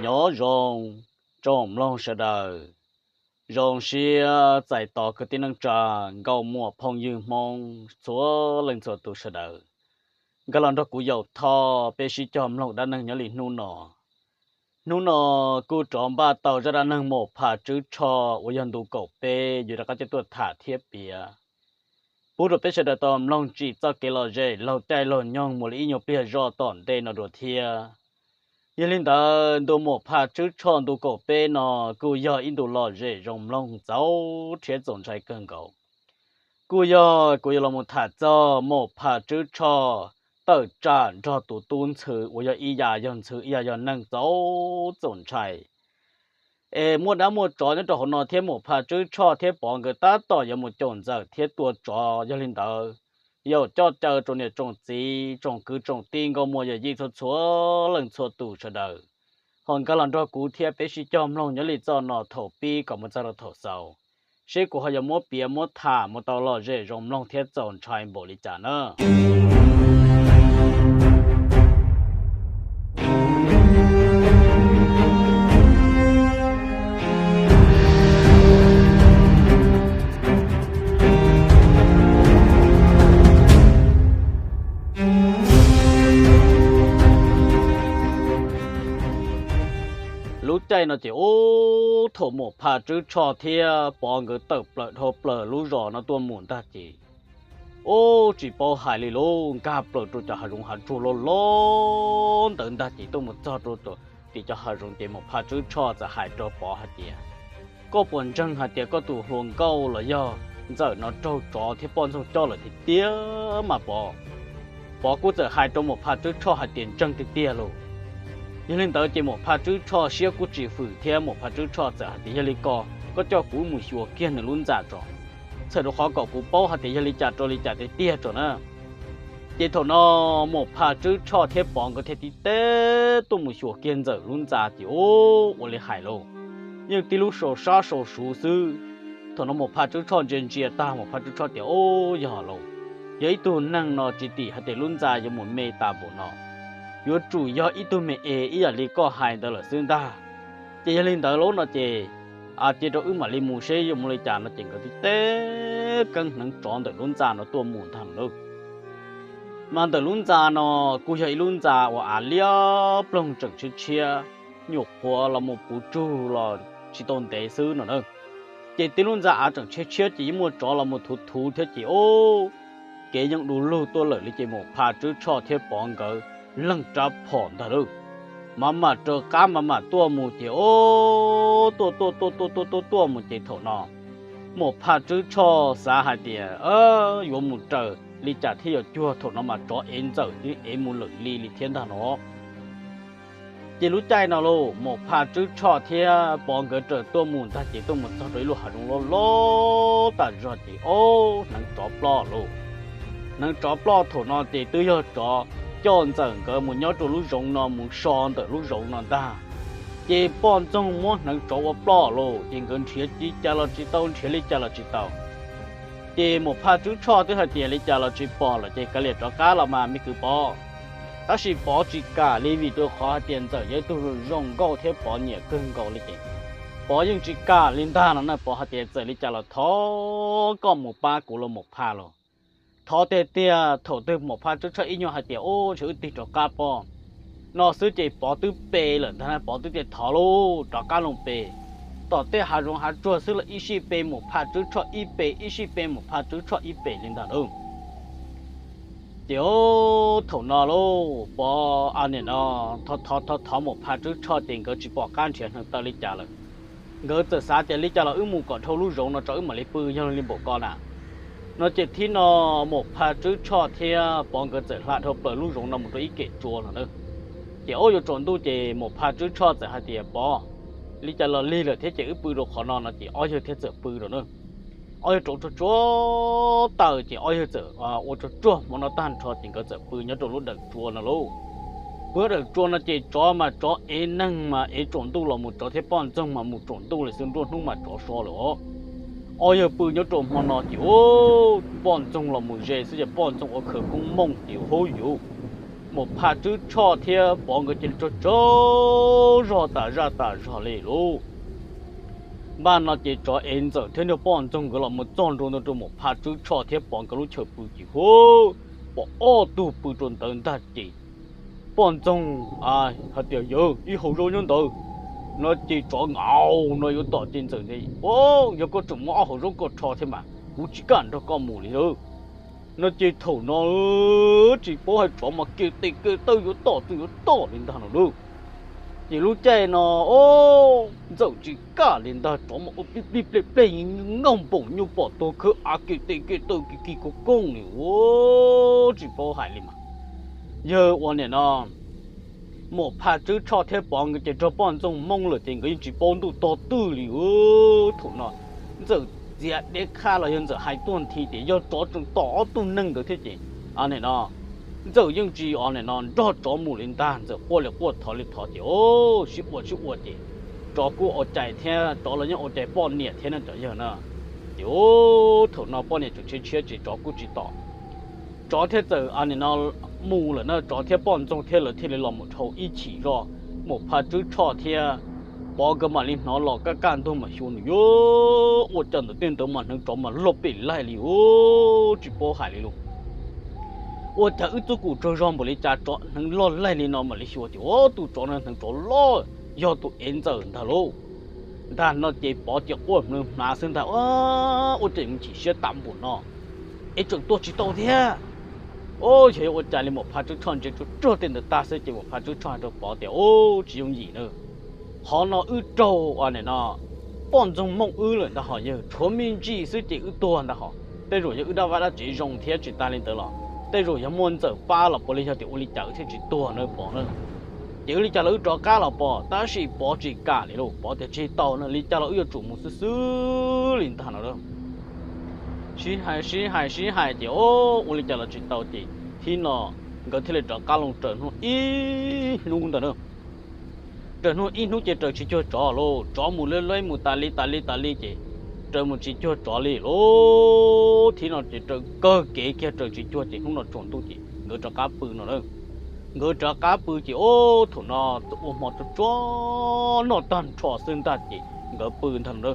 Nyob zoo tsoom mloog sawv daws, zoo siab txais tos kwv tij neej tsa, nkauj muam phooj ywg Hmoob txhua leej txhua tus sawv daws. Nkag los nrog kuv Yaum Thoj peb sib cog mloog dab neeg nyob li hnub no. Hnub no kuj rov npaj tau zaj dab neeg Maum Phaj Tswb Tshoj uas yog ntu kaum peb yuav rov qab coj tuaj tham thiab piav pub rau peb sawv daws tau mloog tsim txoj kev lom zem laug caij laug nyoog mus li ib nyuag pliag zoj tom ntej no dua thiab. Yog li ntawd ntu Maum Phaj Tswb Tshoj ntu kaum peb no kuj yog ib ntu lom zem zoo mloog txaus rhiab txaus ntshai kawg nkaus. Kuj yog kuv yuav los mus tham txog Maum Phaj Tswb Tshoj tawm tsam nrog tus tub ntxhw uas yog ib yam yog ntxhw ib yam yog neeg txaus txaus ntshai. Es muaj dab muaj tsov nyob rau hauv no thiab Maum Phaj Tswb Tshoj thiab Pov nkawd tab tom yuav mus caum ntxawm thiab tua tsov. Yog li ntawd, Yaum coj caw tsoom niam tsoom txiv tsoom kwv tsoom tij nkauj muam yawm yij txhua txhua leej txhua tus sawv daws ho nkag los nrog kuv thiab peb sib cog mloog nyob li txoj no thaum pib kom mus txog rau thaum xaus, seb kuv ho yuav muab piav muab tham mus tau lom zem zoo mloog thiab txaus ntshai npaum li cas na. Lub caij no ces ub thaum Maum Phaj Tswb Tshoj thiab Pov nkawd tawm plaws dhau plaws lub zos no tuaj mus ntag ces ub tsis paub hais li lauj, nkag plaws rau cov hav zoov hav tsuag loj loj ntawd ntag ces tuaj mus txog rau tim cov hav zoov ces Maum Phaj Tswb Tshoj txawm hais rau Pov hais tias, koj puas ntseeg hais tias koj tus hluas nkauj los yog ntxawm no raug tsov thiab poj ntxoog coj lawm tiag tiag mas Pov? Pov kuj txawm hais rau Maum Phaj Tswb Tshoj hais tias ntseeg tiag tiag lauj. Yog li ntawd ces Maum Phaj Tswb Tshoj siab kuj tsis hwm thiab Maum Phaj Tswb Tshoj txawm hais tias yog li ko koj coj kuv mus xyuas kiag nws lub ntxa tso, txhawm rau qhov kom kuv paub hais tias yog li cas rau li cas tiag tiag tso na. Ces thaum no Maum Phaj Tswb Tshoj thiab Pov nkawd thiaj tib teb tuaj mus xyuas kiag ntxawm lub ntxa ces ub ua li hais lauj, yeej tib lub sau sab sau suv xwb. Thaum no Maum Phaj Tswb Tshoj ntsia ntsia tag Maum Phaj Tswb Tshoj tias ub yog lauj, yog ib tug neeg no tsis tim hais tias lub ntxa yuav mus me tas npaum no, yuav tsum yog ib tug me es ib yam li koj hais ntawd lawm xwb ntag. Ces yog li ntawd lauj no ces cia rau wb mam li mus seb yuav mus li cas no ces nkawd tib teb keeb hneev tsov ntawm lub ntxa no tuaj mus ntag lauj. Mas ntawm lub ntxa no kuj yog ib lub ntxa uas av liab ploog tseem tshiab tshiab, nyuam qhuav los mus puv tsug los tsis tau ntev xwb no na. Ces tib lub ntxa av tseem tshiab tshiab ces yeej muaj tsov los mus thuv thuv thiab ces ub, kev yeej du lug tuaj lawm li ces Maum Phaj Tswb Tshoj thiab Pov nkawd leej rab phom ntag lauj, mam mam raws qab mam mam tuaj mus ces ub tuaj tuaj tuaj tuaj tuaj tuaj tuaj mus ces thaum no Maum Phaj Tswb Tshoj xav hais tias yuav mus raws li cas thiaj yuav cuag, thaum no mas tsov ev ntxawm twb ev mus lawm li li thiab ntag no. Ces lub caij no lauj Maum Phaj Tswb Tshoj thiab Pov nkawd raws tuaj mus ntag ces tuaj mus txog rau ib lub hav zoov loj loj tas zog ces ub hneev tsov ploj lauj. Hneev tsov ploj thaum no ces twb yog tsov coj ntxawm nkawd mus nyob rau lub zoov no mus so ntawm lub zoov no ntag. Ces poj ntxoog muab hneev tsov ua ploj lauj ces nkawd nrhiav li cas los tsis tau nrhiav li cas los tsis tau. Ces Maum Phaj Tswb Tshoj twb hais tias li cas los tsis pom lawm ces kav liam rov qab los mas me kwv Pov. Tab sis Pov tsis kam li vim rau qhov hais tias ntxawm yog ib tug zoo nkauj thiab Pov nyiam kawg nkaus li ces Pov yeej tsis kam li ntag no na. Pov hais tias txawm li cas los thov koj mus pab kuv los Maum Phaj los. Thov tiag tiag, thaum twg Maum Phaj Tswb Tshoj ib nyuag hais tias ub ntshe wb tig rov qab pob no xwb ces Pov twb pe lawm ntag na, Pov twb tias thov lauj rov qab los pe. Tom tej hav zoov hav tsuag xwb los ib sij pe Maum Phaj Tswb Tshoj ib pe, ib sij pe Maum Phaj Tswb Tshoj ib pe li ntag lauj. Ces thaum no lauj Pov nim no thov thov thov Maum Phaj Tswb Tshoj ces nkawd tsis pom qab nrhiav hneev taw li cas lawm. Nkawd txawm xav tias li cas los wb mus kom dhau lub zoov no tso wb mam li pw yog li npaum ko na. No ces thib no Maum Phaj Tswb Tshoj thiab Pov nkawd txawm hla dhau plaws lub zoov no mus rau ib kem tsua no na. Ces ub yuav tsaus ntuj ces Maum Phaj Tswb Tshoj txawm hais tias Pov, li cas los lig lawm thiab ces wb pw rau qhov no no ces ob yawg thiaj txawm pw rau na. Ob yawg rauv tsuag tsuag taws ces ob yawg txawm ua tsuag tsuag hmo no tag nrho ces nkawd txawm pw nyob rau lub dawm tsua no lauj. Pw lub dawm tsua no ces tsov mas tsov ev neeg mas ev tsaus ntuj los mus, tsov thiab poj ntxoog mas mus tsaus ntuj lawm xwb, nruab hnub mas tsov so lawm os. Ob yawg pw nyob rau hmo no ces ub poj ntxoog los mus ze xwb ces poj ntxoog ua khawv koob mooj ces hub yuv, Maum Phaj Tswb Tshoj thiab Pov nkawd cia li tsaug tsaug zog tas zaj tas zog li lauj. Npaj no ces tsov ev Ntxawm thiab niag poj ntxoog nkawd los mus txog ntua ntawm rau Maum Phaj Tswb Tshoj thiab Pov nkawd lub chaw pw ces hu, pom ob tug pw rau ntawd ntag ces poj ntxoog hais tias, Yawg, ib hauv zaub nyob ntawd. No ces tsov nkaus no yuav tom ces Ntxawm tias, Yog koj tseem muaj ob hauv zaub koj rho thiab mas kuv tsis kam nrog koj mus li lauj. No ces thaum no tsis paub hais tsov mas kev tes kev taw yuav tom twg yuav tom li ntag no lauj. Ces lub caij no Ntxawm tsis kam li ntag, tsov mas ua plig plig plej plej, nkauj npoom nyuj pom tuag khawb av kev tes kev taw kis kis koog koog li ua tsis paub hais li mas. Yawg ua nim no Maum Phaj Tswb Tshoj thiab Pov nkawd ces raug poj ntxoog moo lawm ces nkawd yeej tsis paub ntuj tog twg li. Thaum no Ntxawm txiav deb qhab los yog Ntxawm hais tuaj nthi tias yog tsov tseem tom ob tug neeg ntawd thiab ces, nim no Ntxawm yeej tsis ua nim no nrog tsov mus li ntag, Ntxawm quaj li quaj thov li thov ces sib ua sib ua ces tsov kuj ua cai thiab, tsov los yeej ua cai poj niam thiab na cov yawg na. Ces thaum no poj niam tseem tshiab tshiab ces tsov kuj tsis tom. Tsov thiaj txawm nim no mus lawm na, tsov thiab poj ntxoog thiab lawv thiaj li los mus dhau ib chim zoj. Maum Phaj Tswb Tshoj thiab Pov nkawd mam li hnov los kaj kaj ntug mas xyuas nws yuav ua cas ntawm tej ntawd mas hneev tsov mas loj pem laig li ua tsis paub hais li lauj. Ua cas wb txuj kum tsaug zog npaum li cas tsov hneev loj laig li no mam li xyuas ces ua tus tsov no hneev tsov loj, yog tus ev Ntxawm ntag lauj. Ntag no ces Pov ces quaj hmlw hmlav xwb ntag, ua cas mus chim siab tas npaum no es tseem tua tsis tau thiab. Yog yuav ua cas li, Maum Phaj Tswb Tshoj ntsia tsuag tsuag tej ntawd tag xwb ces Maum Phaj Tswb Tshoj hais rau Pov tias, Ub, tsis yooj yim na, qhov no wb raug ua nim no poj ntxoog mooj wb lawm ntag hos yawg, tshuav me ntsis xwb ces wb tuag ntag hos. Tej zaum yog wb dab vaj dab tsev zoo thiab tsis tas li ntawd los tej zaum yog muaj Ntxawm pab los puav leej yog tias ua li cas wb thiaj tsis tuag na Pov na. Ces ua li cas los wb rov qab los Pov, tab sis Pov tsis kam li lauj, Pov tias tsis tau na, li cas los wb yuav tsum mus xwb xwb li ntag no lauj. Sib hais sib hais sib hais ces ua li cas los tsis tau ces thib no nkawd thiaj li rov qab los raws hnub ib hnub ntawd na. Raws hnub ib hnub ces raws tsis cuag tsov lauj, tsov mus luaj luaj mus tas li tas li tas li ces raws mus tsis cuag tsov li lauj. Thib no ces raws kawg kev kiag raws tsis cuag ces hnub no tsaus ntuj ces nkawd rov qab pw no na. Nkawd rov qab pw ces ub thaum no ua hmo tsuag tsuag noj tag nrho xwb ntag ces nkawd pw ntag no na.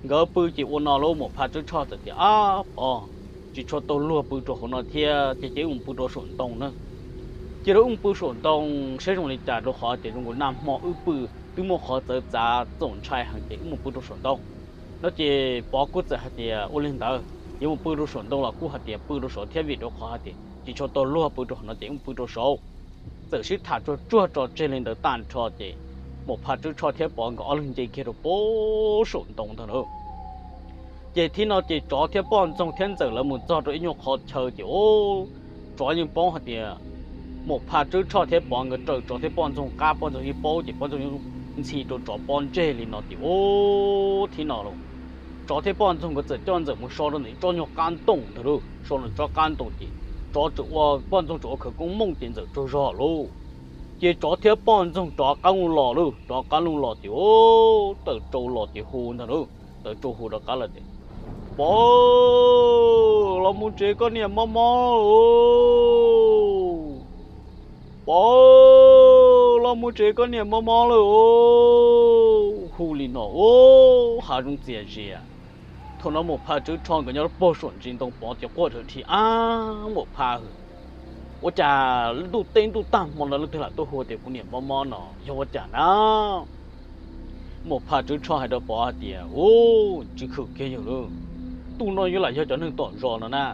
Nkawd pw ces ua no lauj, Maum Phaj Tswb Tshoj txawm tias, Ab Pov, tsis tshua tau luag pw rau hauv no thiab ces cia wb mus pw rau saum ntoo na. Cia rau wb mus pw saum ntoo saib zoo li cas rau qhov tias zoo nkaus nag hmo wb pw twb muaj qhov txawv txav txaus ntshai heev ces wb mus pw rau saum ntoo. No ces Pov kuj txawm hais tias ua li ntawd yuav mus pw rau saum ntoo los kuj hais tias pw rau saud thiab vim rau qhov hais tias tsis tshua tau luag pw rau hauv no ces wb mus pw rau saud. Txawm sib tham tsuag tsuag tso tseg li ntawd tag nrho ces Maum Phaj Tswb Tshoj thiab Pov nkawd ob leeg nce kiag rau pem saum ntoo ntag na. Ces thib no ces tsov thiab poj ntxoog thiab Ntxawm lawv mus txog rau ib nyuag qhov chaw ces ub, tsov yeej paub hais tias Maum Phaj Tswb Tshoj thiab Pov nkawd raws tsov thiab poj ntxoog qab, poj ntxoog yeej paub ces poj ntxoog yeej ntxhi rau tsov pob ntseg li no ces ub, thib no lauj, tsov thiab poj ntxoog nkawd txawm coj Ntxawm mus so rau ntawm ib tsob nyuag qab ntoo ntag lauj. So ntawm tsob qab ntoo ces tsov tseem ua, poj ntxoog tseem ua khawv koob mooj ces Ntxawm tsaug zog lauj. Ces tsov thiab poj ntxoog rov qab los lauj, rov qab los ces ub, tawm rau los ces hu ntag lauj, tawm rau hu rov qab los tias, Pov, los mus tsev koj niam mob mob lauj. Pov, los mus tsev koj niam mob mob lauj. Hu li no ub, hav zoov txias zias. Thaum no Maum Phaj Tswb Tshoj nkawd nyob puag saum ntsis ntoo Pov ces quaj dhawv dhi, Ab Maum Phaj, ua cas ntuj teb ntuj tag hmo no leej twg lam tuaj hu tias kuv niam mob mob no yog ua cas na? Maum Phaj Tswb Tshoj hais rau Pov hais tias, Ub, tsis khwm kiag yawg lauj, tus no yuav lam yog cov neeg tom zos no na.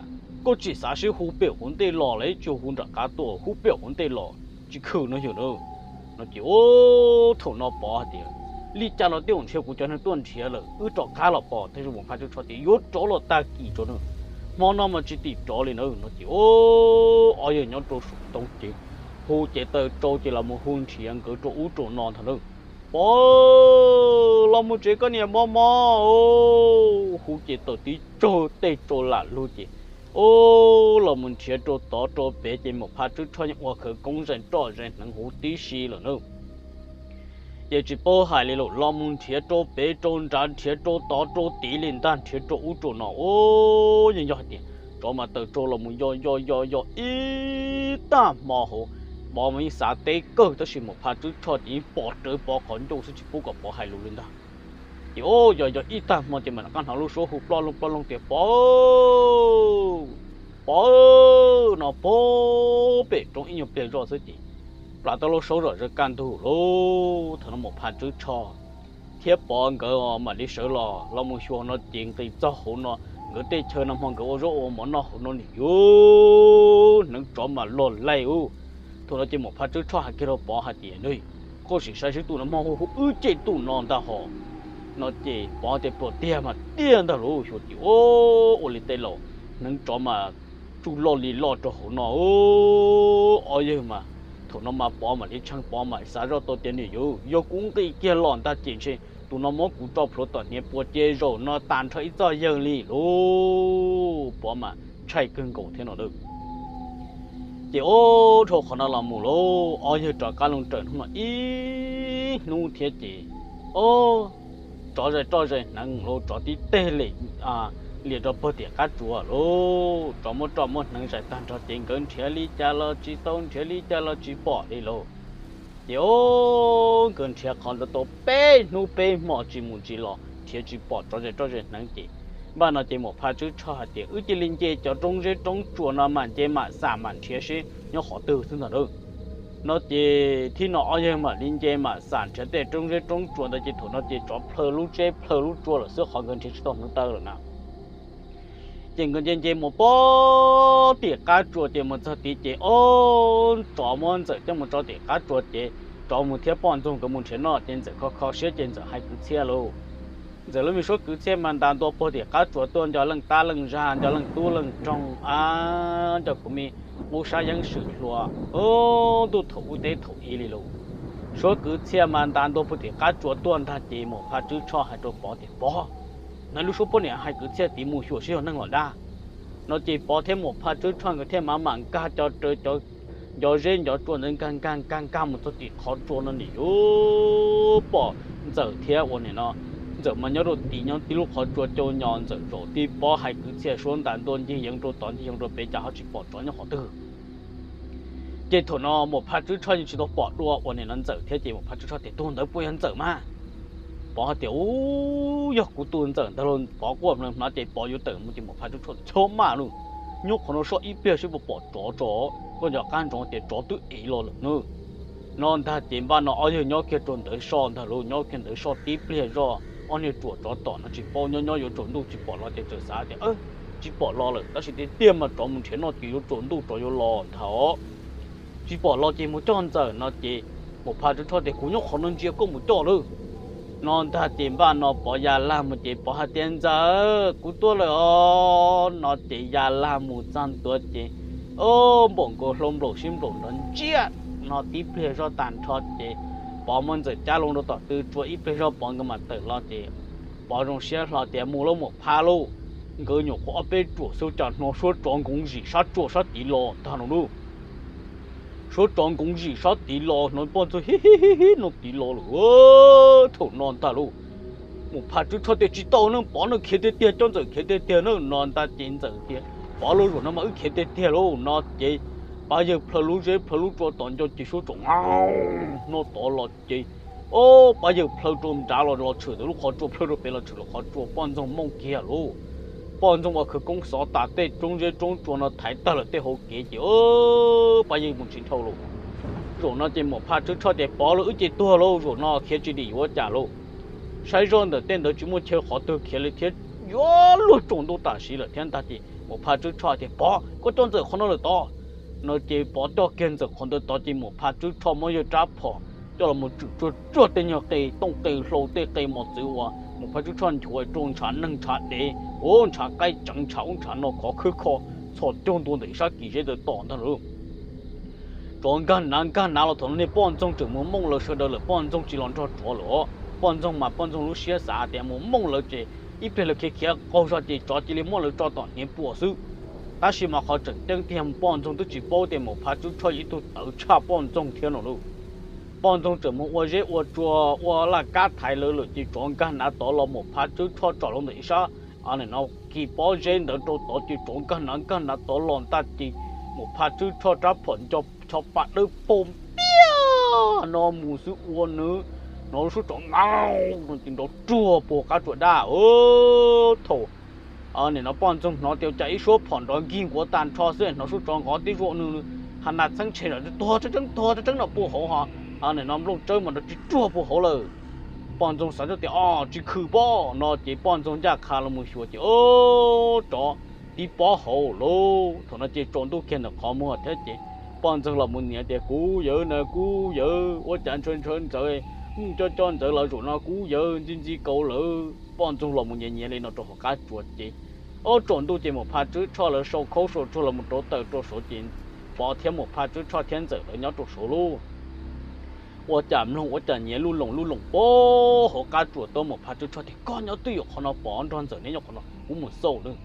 Koj tsis xav sib hu pem hauv ntej los los ib tsis hu nram qab tuaj, hu pem hauv ntej los tsis khwm no yawg lauj. No ces ub, thaum no Pov hais tias, Li cas los twb mus nrhiav kuv cov neeg tuaj nrhiav lawm, wb rov qab los Pov. Thiab Maum Phaj Tswb Tshoj tias, Yuav rov los tag kis tso na, hmo no mas tsis tim rov li na. No ces ub, ob yawg nyob rau saum ntoo ces hu ces tawm rau ces los mus hu nrhiav nkawd rau ub rau no ntag na. Pov, los mus tsev koj niam mob mob. Hu ces tawm tib tsaug tej rau lam lug ces ub, los mus nrhiav rau tod rau pem ces Maum Phaj Tswb Tshoj yeej ua khawv koob zais roj zais hneev huv tib si lawm na. Ces tsis paub hais li lauj, los mus nrhiav rau pem rau nrad, nrhiav rau tod rau tid li ntag, nrhiav rau ub rau no ub, yeej yog hais tias tsov mas tawm rau los mus yos yos yos yos ib tag hmo hauv Pov mas yeej xav teb kawg, tab sis Mus Pha Tswb Tshoj ces yeej pom rawv Pov qhov ncauj xwb, tsis pub kom Pov hais lus li ntag. Ces o, yog yog ib tag hmo ces mam rov qab hnov lub suab hu ploj loog ploj loog tias, Pov, Pov, no pog pem roob ib nyuag pliag zoj xwb ces plam tau lub suab zom zaws kaj ntug lauj. Thaum no Mus Pha Tswb Tshoj thiab Pov nkawd mam li sawv los los mus xyuas no ces nqis txog hauv no, nkawd tej chaw no hmo nkawd ua zaub ua mov noj hauv no nws yuav hneev tsov mas loj laij ub. Thaum no ces Mus Pha Tswb Tshoj hais kiag rau Pov hais tias, Koj sim saib seb, tus no mas hu hu wb cem tus no ntag hos. No ces Pov tias, Puas tiag mas tiag ntag lauj. Xyuas ces ua li tej laus, hneev tsov mas tsuj loj li loj rau hauv no. Ob yawg mas thaum no mas Pov mam li tshee, Pov mam xav zoj tau tias, Nws yuav yog kuv nqis kiag los ntag ces ntshe tus no muab kuv tso plhuav tom hniav puas ces zaum no tas nrho ib txoj yawg li lauj. Pov mas ntshai kawg nkaus thiab no lauj. Ces ua dhau qhov no los mus lauj, ob yawg rov qab los raws hnub no ib hnub thiab ces o, tsov zais roj zais hneev lauj, tsov tib teg li lias rau pog tim qab tsuas lauj. Tsov muab roj muab hneev zais tag nrho ces nkawd nrhiav li cas los tsis tau, nrhiav li cas los tsis pom li lauj. Ces o, nkawd nrhiav qhov ntawd tau peb hnub peb hmo tsis mus tsis los nrhiav tsis pom tsov zais roj zais hneev ces npaj no ces Mus Pha Tswb Tshoj hais tias, Wb cia li nce cov roob zeb roob tsuas no mam nce mam xam mam nrhiav seb nyob qhov twg xwb ntag lauj. No ces thib no ob yawg mam li nce mam xam nrhiav tej roob zeb roob tsuas ntawd ces thaum no ces tsov plhaw lub zeb plhaw lub tsua lawm xwb, qhov nkawd nrhiav tsis tau hneev taw lawm na. Ces nkawd nce nce mus pog tim qab tsuas ces mus txog tid ces o, tsov muab Ntxawm coj mus tso tim qab tsuas ces tsov mus thiab poj ntxoog nkawd mus nrhiav noj ces Ntxawm kho kho siab ces Ntxawm hais kwv txhiaj lauj. Ntxawm lub me suab kwv txhiaj mas ntas ntua pog tim qab tsuas tuaj nco leej tab leej zag, nco leej tub leej roog a, nco kuv me qub sab yeeb swm hluas, ntuj thaum ub teb thaum i li lauj. Suab kwv txhiaj mas ntas ntua pog tim qab tsuas tuaj ntag ces Mus Pha Tswb Tshoj hais rau Pov tias, Pov, hnov lub suab poj niam hais kwv txhiaj tid mus xyuas seb yog neeg los dab. No ces Pov thiab Mus Pha Tswb Tshoj nkawd thiaj mam mam nkag co raws cov nco zeb nco tsua ntawd nkag nkag nkag nkag mus txog tim qhov tsua no nws yuav pom Ntxawm thiab ua nim no Ntxawm mas nyob rau tim nyob tib lub qhov tsua cau nyo Ntxawm zaum tib pob hais kwv txhiaj suab ntas ntua ncig yeev rau tod ncig yeev rau pem cas ho tsis pom tsov nyob qhov twg. Ces thaum no Mus Pha Tswb Tshoj yeej tsis tau pom dua ua nim no Ntxawm thiab ces Mus Pha Tswb Tshoj tias, Tus ntawd puas yog Ntxawm mas? Pov hais tias, Ub, yog kuv tus Ntxawm ntag lauj. Pov quaj mloog hnav ces Pov yuav tawm mus ces Mus Pha Tswb Tshoj tias, Chob maj lauj, nyob qhov no soj ib pliag seb puas pom tsov tso, koj nco qab ntsoov tias tsov twb ev los lawm na. No ntag ces npaj no ob yawg nyob kiag rau ntawd soj ntag lauj, nyob kiag ntawd soj tib pliag zoj, ob niag ruam tsov tom no tsis paub, nyob nyob yuav tsaus ntuj tsis pom los ces txawm xav tias, Tsis pom los lawm, tab sis tiag tiag mas tsov mus nrhiav noj ces yuav tsaus ntuj tsov yuav los ntag os. Tsis pom los ces mus coj Ntxawm no ces Mus Pha Tswb Tshoj tias, Kuv nyob qhov no ntsia koj mus coj lauj. No ntag ces npaj no Pov ya lag mus ces Pov hais tias, Ntxawm, kuv tuaj lawm os. No ces ya lag mus txog ntua ces, o, npaum nkaus hlau nplaum sib nplaum nrov ntsiaj no tib pliag zoj tag nrho ces Pov muab Ntxawm cab loo rau tom tw tsua ib pliag zoj Pov nkawd mam tawm los ces Pov zoo siab hlo tias, Mus lauj Mus Pha lauj, nkawd nyuam qhuav ob peb ruam xwb cas hnov suab tsov nkoov zim sab tsua sab tid los ntag no lauj. Suab tsov nkoov zim sab tid los no poj ntxoog hib hib hib hib no tid los lawm. Thaum no ntag lauj, Mus Pha Tswb Tshoj tias, Tsis tau na Pov, no khiav tiag tiag, coj Ntxawm khiav tiag tiag na. No ntag ces Ntxawm tias, Pov lauj, zaum no mas wb khiav tiag tiag lauj. No ces pab yawg plhaw lub zeb plhaw lub tsua tom nco ces suab tsov no tod los ces, o, pab yawg plhaw rau nrad los los tshwm ntawm lub qhov tsua, plhaw rau pem los tshwm lub qhov tsua, poj ntxoog mooj kiag lauj. Poj ntxoog ua khawv koob xov tas tej roob zeb roob tsua no thaiv tag lawm tej hauv kev ces, o, pab yawg mus tsis dhau lauj. Zaum no ces Mus Pha Tswb Tshoj tias, Pov lauj, wb ces tuag lauj, zaum no khiav tsis dim yuav cas lauj. Saib zoj ntawm tej ntawd tsis muaj chaw qhov twg khiav li thiab, yuav luag tsaus ntuj tam sim lawm thiab ntag ces Mus Pha Tswb Tshoj tias, Pov, koj coj Ntxawm qhov no lawm tod. No ces Pov coj kiag Ntxawm qhov ntawd tod ces Mus Pha Tswb Tshoj muab yawg rab phom coj los mus tswm tsuag tsuag tej nyuag qe tooj qe hlau tej qe mos txwv uas Mus Pha Tswb Tshoj nchuav rau ntshav neeg ntshav dev, o, ntshav qaib tseev ntshav ub ntshav no khov khwb kho txhos caug ntua ntawm ib sab kis zeb ntawd tom ntag lauj. Tsov nkag nav nkag nav los thaum no niag poj ntxoog tseem mus mooj lawv sawv daws lawm, poj ntxoog tsis los nrog tsov lawm os. Poj ntxoog mas poj ntxoog lub siab xav tias mus mooj lawv ces ib pliag lawv khiav khiav qaug zog ces tsov cia li muab lawv tso tom hniav puas xwb. Tab sis mas qhov tseem ceeb tiag poj ntxoog twb tsis paub tias Mus Pha Tswb Tshoj yog ib tug tawv tshaj poj ntxoog thiab no lauj. Poj ntxoog tseem mus ua zeb ua tsua ua laj kab thaiv lawv lawm ces tsov nkag nav tod los Mus Pha Tswb Tshoj tsom loo ntawm ib sab no kis pob zeb ntawd rau tod ces tsov nkag nav nkag nav tod los ntag ces Mus Pha Tswb Tshoj rab phom nco chob paj dawb paug npiab no mus xwb ua nws, hnov lub suab tsov nqaus no ces nrov ruag puag qab tsuas dab. Thaum nim no poj ntxoog hnov tias cas ib suab phom nrov nkig nkuav tag nrho xwb, hnov suab tsov nqov tib zuag nws ha nas txheeb tshe tuag tseeb tuag tseeb no puag hauv ho, nim no nplooj tsawb mas nrov tsis ruag puag hauv lawm. Poj ntxoog xav tias o tsis khwm pob no ces poj ntxoog ncaj qha los mus xyuas ces o tsov tib pob hauv lauj. Thaum no ces tsaus ntuj kiag ntawm qhov muag thiab ces poj ntxoog los mus nias tias kuv yawg na kuv yawg, ua cas ntshaw ntshaw ntxawv, muj coj coj ntxawv los zaum no kuv yawg ntxi ntxi kaus lawm. Poj ntxoog los mus nyiav nyiav li no rau hauv qab tsuas ces o tsaus ntuj ces Maum Phaj Tswb Tshoj lawv sau khaub sau tsuag los mus rauv taws rau saud ces Pov thiab Maum Phaj Tswb Tshoj thiab Ntxawm lawv nyob rau saud lauj. Ua cas mloog ua cas nyiav luj loos luj loos puag hauv qab tsuas tuaj. Maum Phaj Tswb Tshoj tias koj nyob twj ywm qhov no, Pov nrog Ntxawm neb nyob qhov no, kuv mus xauj lawm.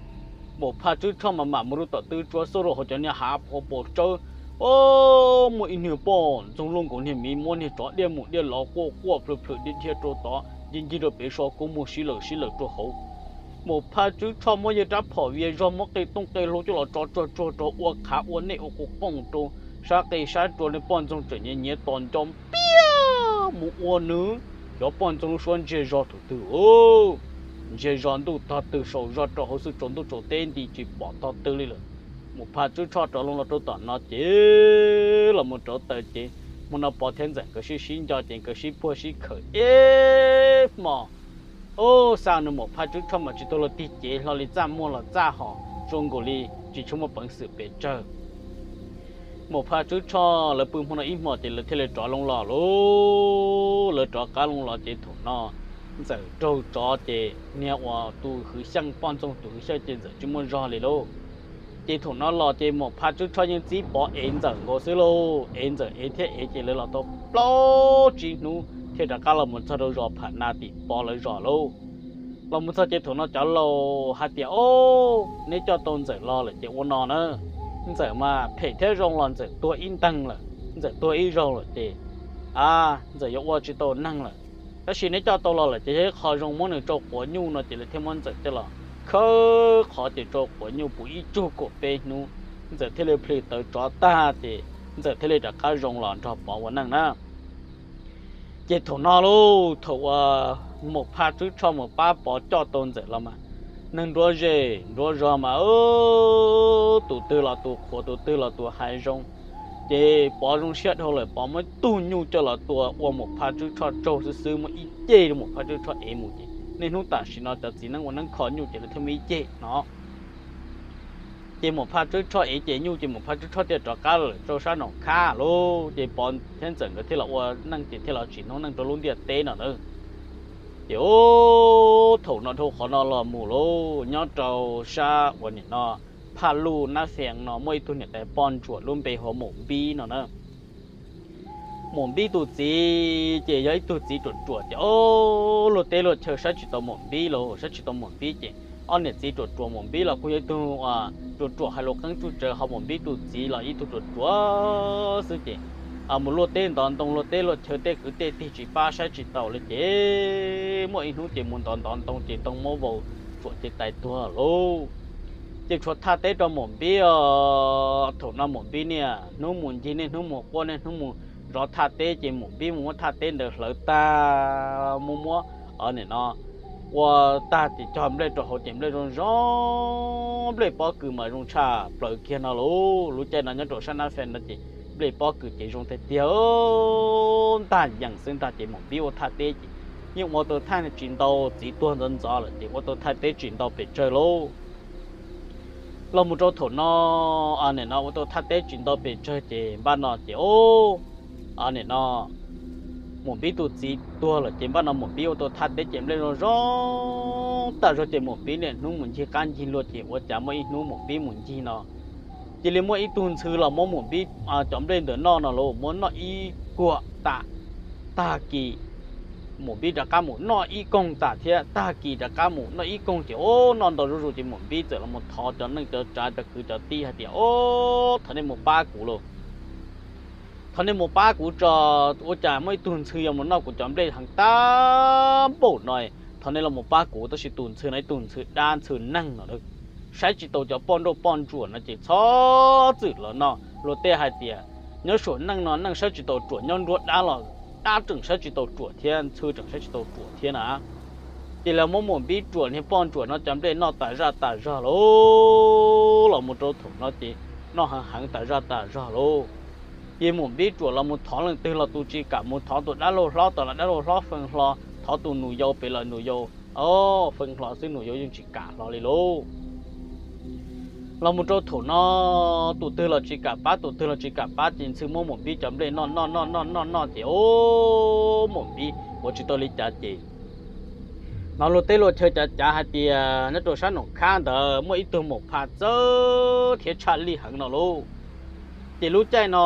Maum Phaj Tswb Tshoj mas mam mus rau tom tw tsua xauj rau hauv cov niag hav pov paus tsawb, o muaj ib niag poj ntxoog luaj nkaus niag miv muab niag tsov diaj mus diaj los quaj quaj plhws plhws diaj dhia rau tod ncig ncig rau pem so kua muag sib lawm sib lawm rau hauv. Maum Phaj Tswb Tshoj muab yawg rab phom vias zog muab qe tooj qe hlau coj los tso tsuag tsuag rau ua qhav ua nej ua quj qooj rau sab qe sab tsua li. Poj ntxoog tseem nyiav nyiav tos nco npiab mus ua nws, xyov poj ntxoog lub suab ntsiag zog thaum twg, ntsiag zog ntuj tog twg saum zog rau hauv xwb, tsaus ntuj tsaus teb nti tsis pom tog twg li lawm. Maum Phaj Tswb Tshoj rov loo los rau tom no ces los mus rauv taws ces hmo no Pov thiab Ntxawm nkawd sib sib nco ces nkawd sib puag sib khawm ib hmos. Ub, xa nws Maum Phaj Tswb Tshoj mas tsis tau luag tig cev hlo li, txaj muag los txaj hos zoo nkaus li tsis tshua muaj peev xwm pes tsawg. Maum Phaj Tswb Tshoj lawv pw hmo no ib hmos ces lawv thiaj li rov loo los lauj. Lawv rov qab loo los ces thaum no Ntxawm raug tsov ces niag uas tus hwv xyeej, poj ntxoog tus hwv xyeej ces Ntxawm tsis muaj zog li lauj. Ces thaum no los ces Maum Phaj Tswb Tshoj yeej txib Pov ev Ntxawm nkaus xwb lauj. Ev Ntxawm ev thiab ev ces lawv los tau plaub tsib hnub thiaj rov qab los mus txog rau zos Pham Nas tim Pov lawv zos lauj. Los mus txog ces thaum no cov laus hais tias o neb coj tau Ntxawm los lawm ces ua no na, Ntxawm mas phem thiab zoo los Ntxawm tuag ib nteeg lawm, Ntxawm tuag ib zaug lawm ces a Ntxawm yuav ua tsis tau neeg lawm. Tab sis neb coj tau los lawm ces yog ib qho zoo, muab nws tsau quav nyuj no ces lawv thiaj muab Ntxawm coj los khawb qhov ces tsau quav nyuj puv ib tsug kaum peb hnub, Ntxawm thiaj li plhis tawv tsov tag ces Ntxawm thiaj li rov qab zoo los nrog Pov ua neej na. Ces thaum no lauj, thaum uas Maum Phaj Tswb Tshoj mus pab Pov coj tau Ntxawm los mas neeg nruab zej nruab zog mas tus twg los tus qhuas tus twg los tus hais zoo. Ces Pov zoo siab dhau lawm, Pov muab tug nyuj coj los tua ua Maum Phaj Tswb Tshoj tsaug xwb xwb, muab ib ceg rau Maum Phaj Tswb Tshoj ev mus ces niaj hnub tam sim no cov txiv neeb ua neeb kho nyuj ces lawv thiaj muaj ib ceg no. Ces Maum Phaj Tswb Tshoj ev ces nyuj ces Maum Phaj Tswb Tshoj thiaj rov qab lawm rau sab Noom Khab lauj. Ces Pov thiab Ntxawm nkawd thiaj los ua neej ces thiaj los tsim noob neej rau lub ntiaj teb no na. Ces ub, thaum no dhau qhov no los mus lauj, nyob rau sab uas nim no Phaj Luj Nab Fees no muaj ib tug niam tais poj ntsuam lub npe hu ua Maum Npib no na. Maum Npib tus txiv ces yog ib tug txiv ruam ruam ces o luag teb luag chaw saib tsis tau Maum Npib lauj, saib tsis tau Maum Npib ces ob niam txiv ruam ruam, Maum Npib los kuj yog ib tug ruam ruam hais lus qeeb tsuj tsawv, ho Maum Npib tus txiv los ib tug ruam ruam xwb ces mus luaj teb ntov ntoo, luag teb luag chaw tej kwv tej tij tsis pab saib tsis taus li ces muaj ib hnub ces mus ntov ntov ntoo ces ntoo muab vau tsuam ces tais tuag lauj. Ces tshuav thaj teb rau Maum Npib os. Thaum no Maum Npib niaj hnub mus ncig, niaj hnub mus quaj, niaj hnub mus zov thaj teb ces Maum Npib mus muab thaj teb ntawd hlawv tag, muab muab nim no ua tag ces cog nplej rau hauv ces nplej zoo zoo, nplej pob kws mas zoo tshaj plaws kiag no lauj. Lub caij no nyob rau sab Nab Fees no ces nplej pob kws ces zoo tiag tiag, ntag yees xwb ntag. Ces Maum Npib ua thaj teb ces yeej ua tau thaj tsis ntau, txiv tuag ntxov ntxov lawm ces ua tau thaj teb tsis ntau pes tsawg lauj. Los mus rau thaum no, nim no ua tau thaj teb tsis ntau pes tsawg ces npaj no ces o, nim no Maum Npib tus txiv tuag lawm ces npaj no Maum Npib ua tau thaj teb ces nplej zoo zoo tag zog ces Maum Npib niaj hnub mus ncig qab ncig luag ces ua cas muaj ib hnub Maum Npib mus ncig no cia li muaj ib tug ntxhw los muab Maum Npib cov nplej ntawd noj no lauj, muab noj ib kuam tas, tag kis Maum Npib rov qab mus noj ib koog tas thiab, tag kis rov qab mus noj ib koog ces o noj ntau zuj zus ces Maum Npib txawm los mus thov cov neej cov tsav cov kwv cov tij hais tias o, thov nej mus pab kuv lauj, thov nej mus pab kuv tso, ua cas muaj ib tug ntxhw yuav mus noj kuv cov nplej heev tag npaum no, thov nej los mus pab kuv. Tab sis tus ntxhw no ib tug ntxhw dab ntxhw neeg no, saib tsis taus cov poj nrauj poj ntsuam no ces txhob txwm los noj. Luag tej hais tias Nyob saum neej no neej saib tsis tau ruam, nyob nruab dab los dab tseem saib tsis tau ruam thiab, ntxhw tseem saib tsis tau ruam thiab na. Ces lawv muab Maum Npib ruam niag poj ntsuam no cov nplej noj tas zaj tas zog lauj. Los mus rau thaum no ces noj heev heev tas zaj tas zog lauj. Ces Maum Npib ruam los mus thov leej twg los tus tsis kam mus, thov tus dab laug hlob, tos los dab laug hlob fee hlo, thov tus nus yau pem los nus yau, o, fee hlo xwb, nus yau yeej tsis kam hlo li lauj. Los mus rau thaum no tus twg los tsis kam pab, tus twg los tsis kam pab, ces ntxhw muab Maum Npib cov nplej noj noj noj noj noj noj ces, o, Maum Npib ua tsis tau li cas ces hnov luag teb luag chaw cav cav hais tias nyob rau sab Noom Khab ntawd muaj ib tug Maum Phaj txawj thiab tshaj lij heev no lauj. Ces lub caij no,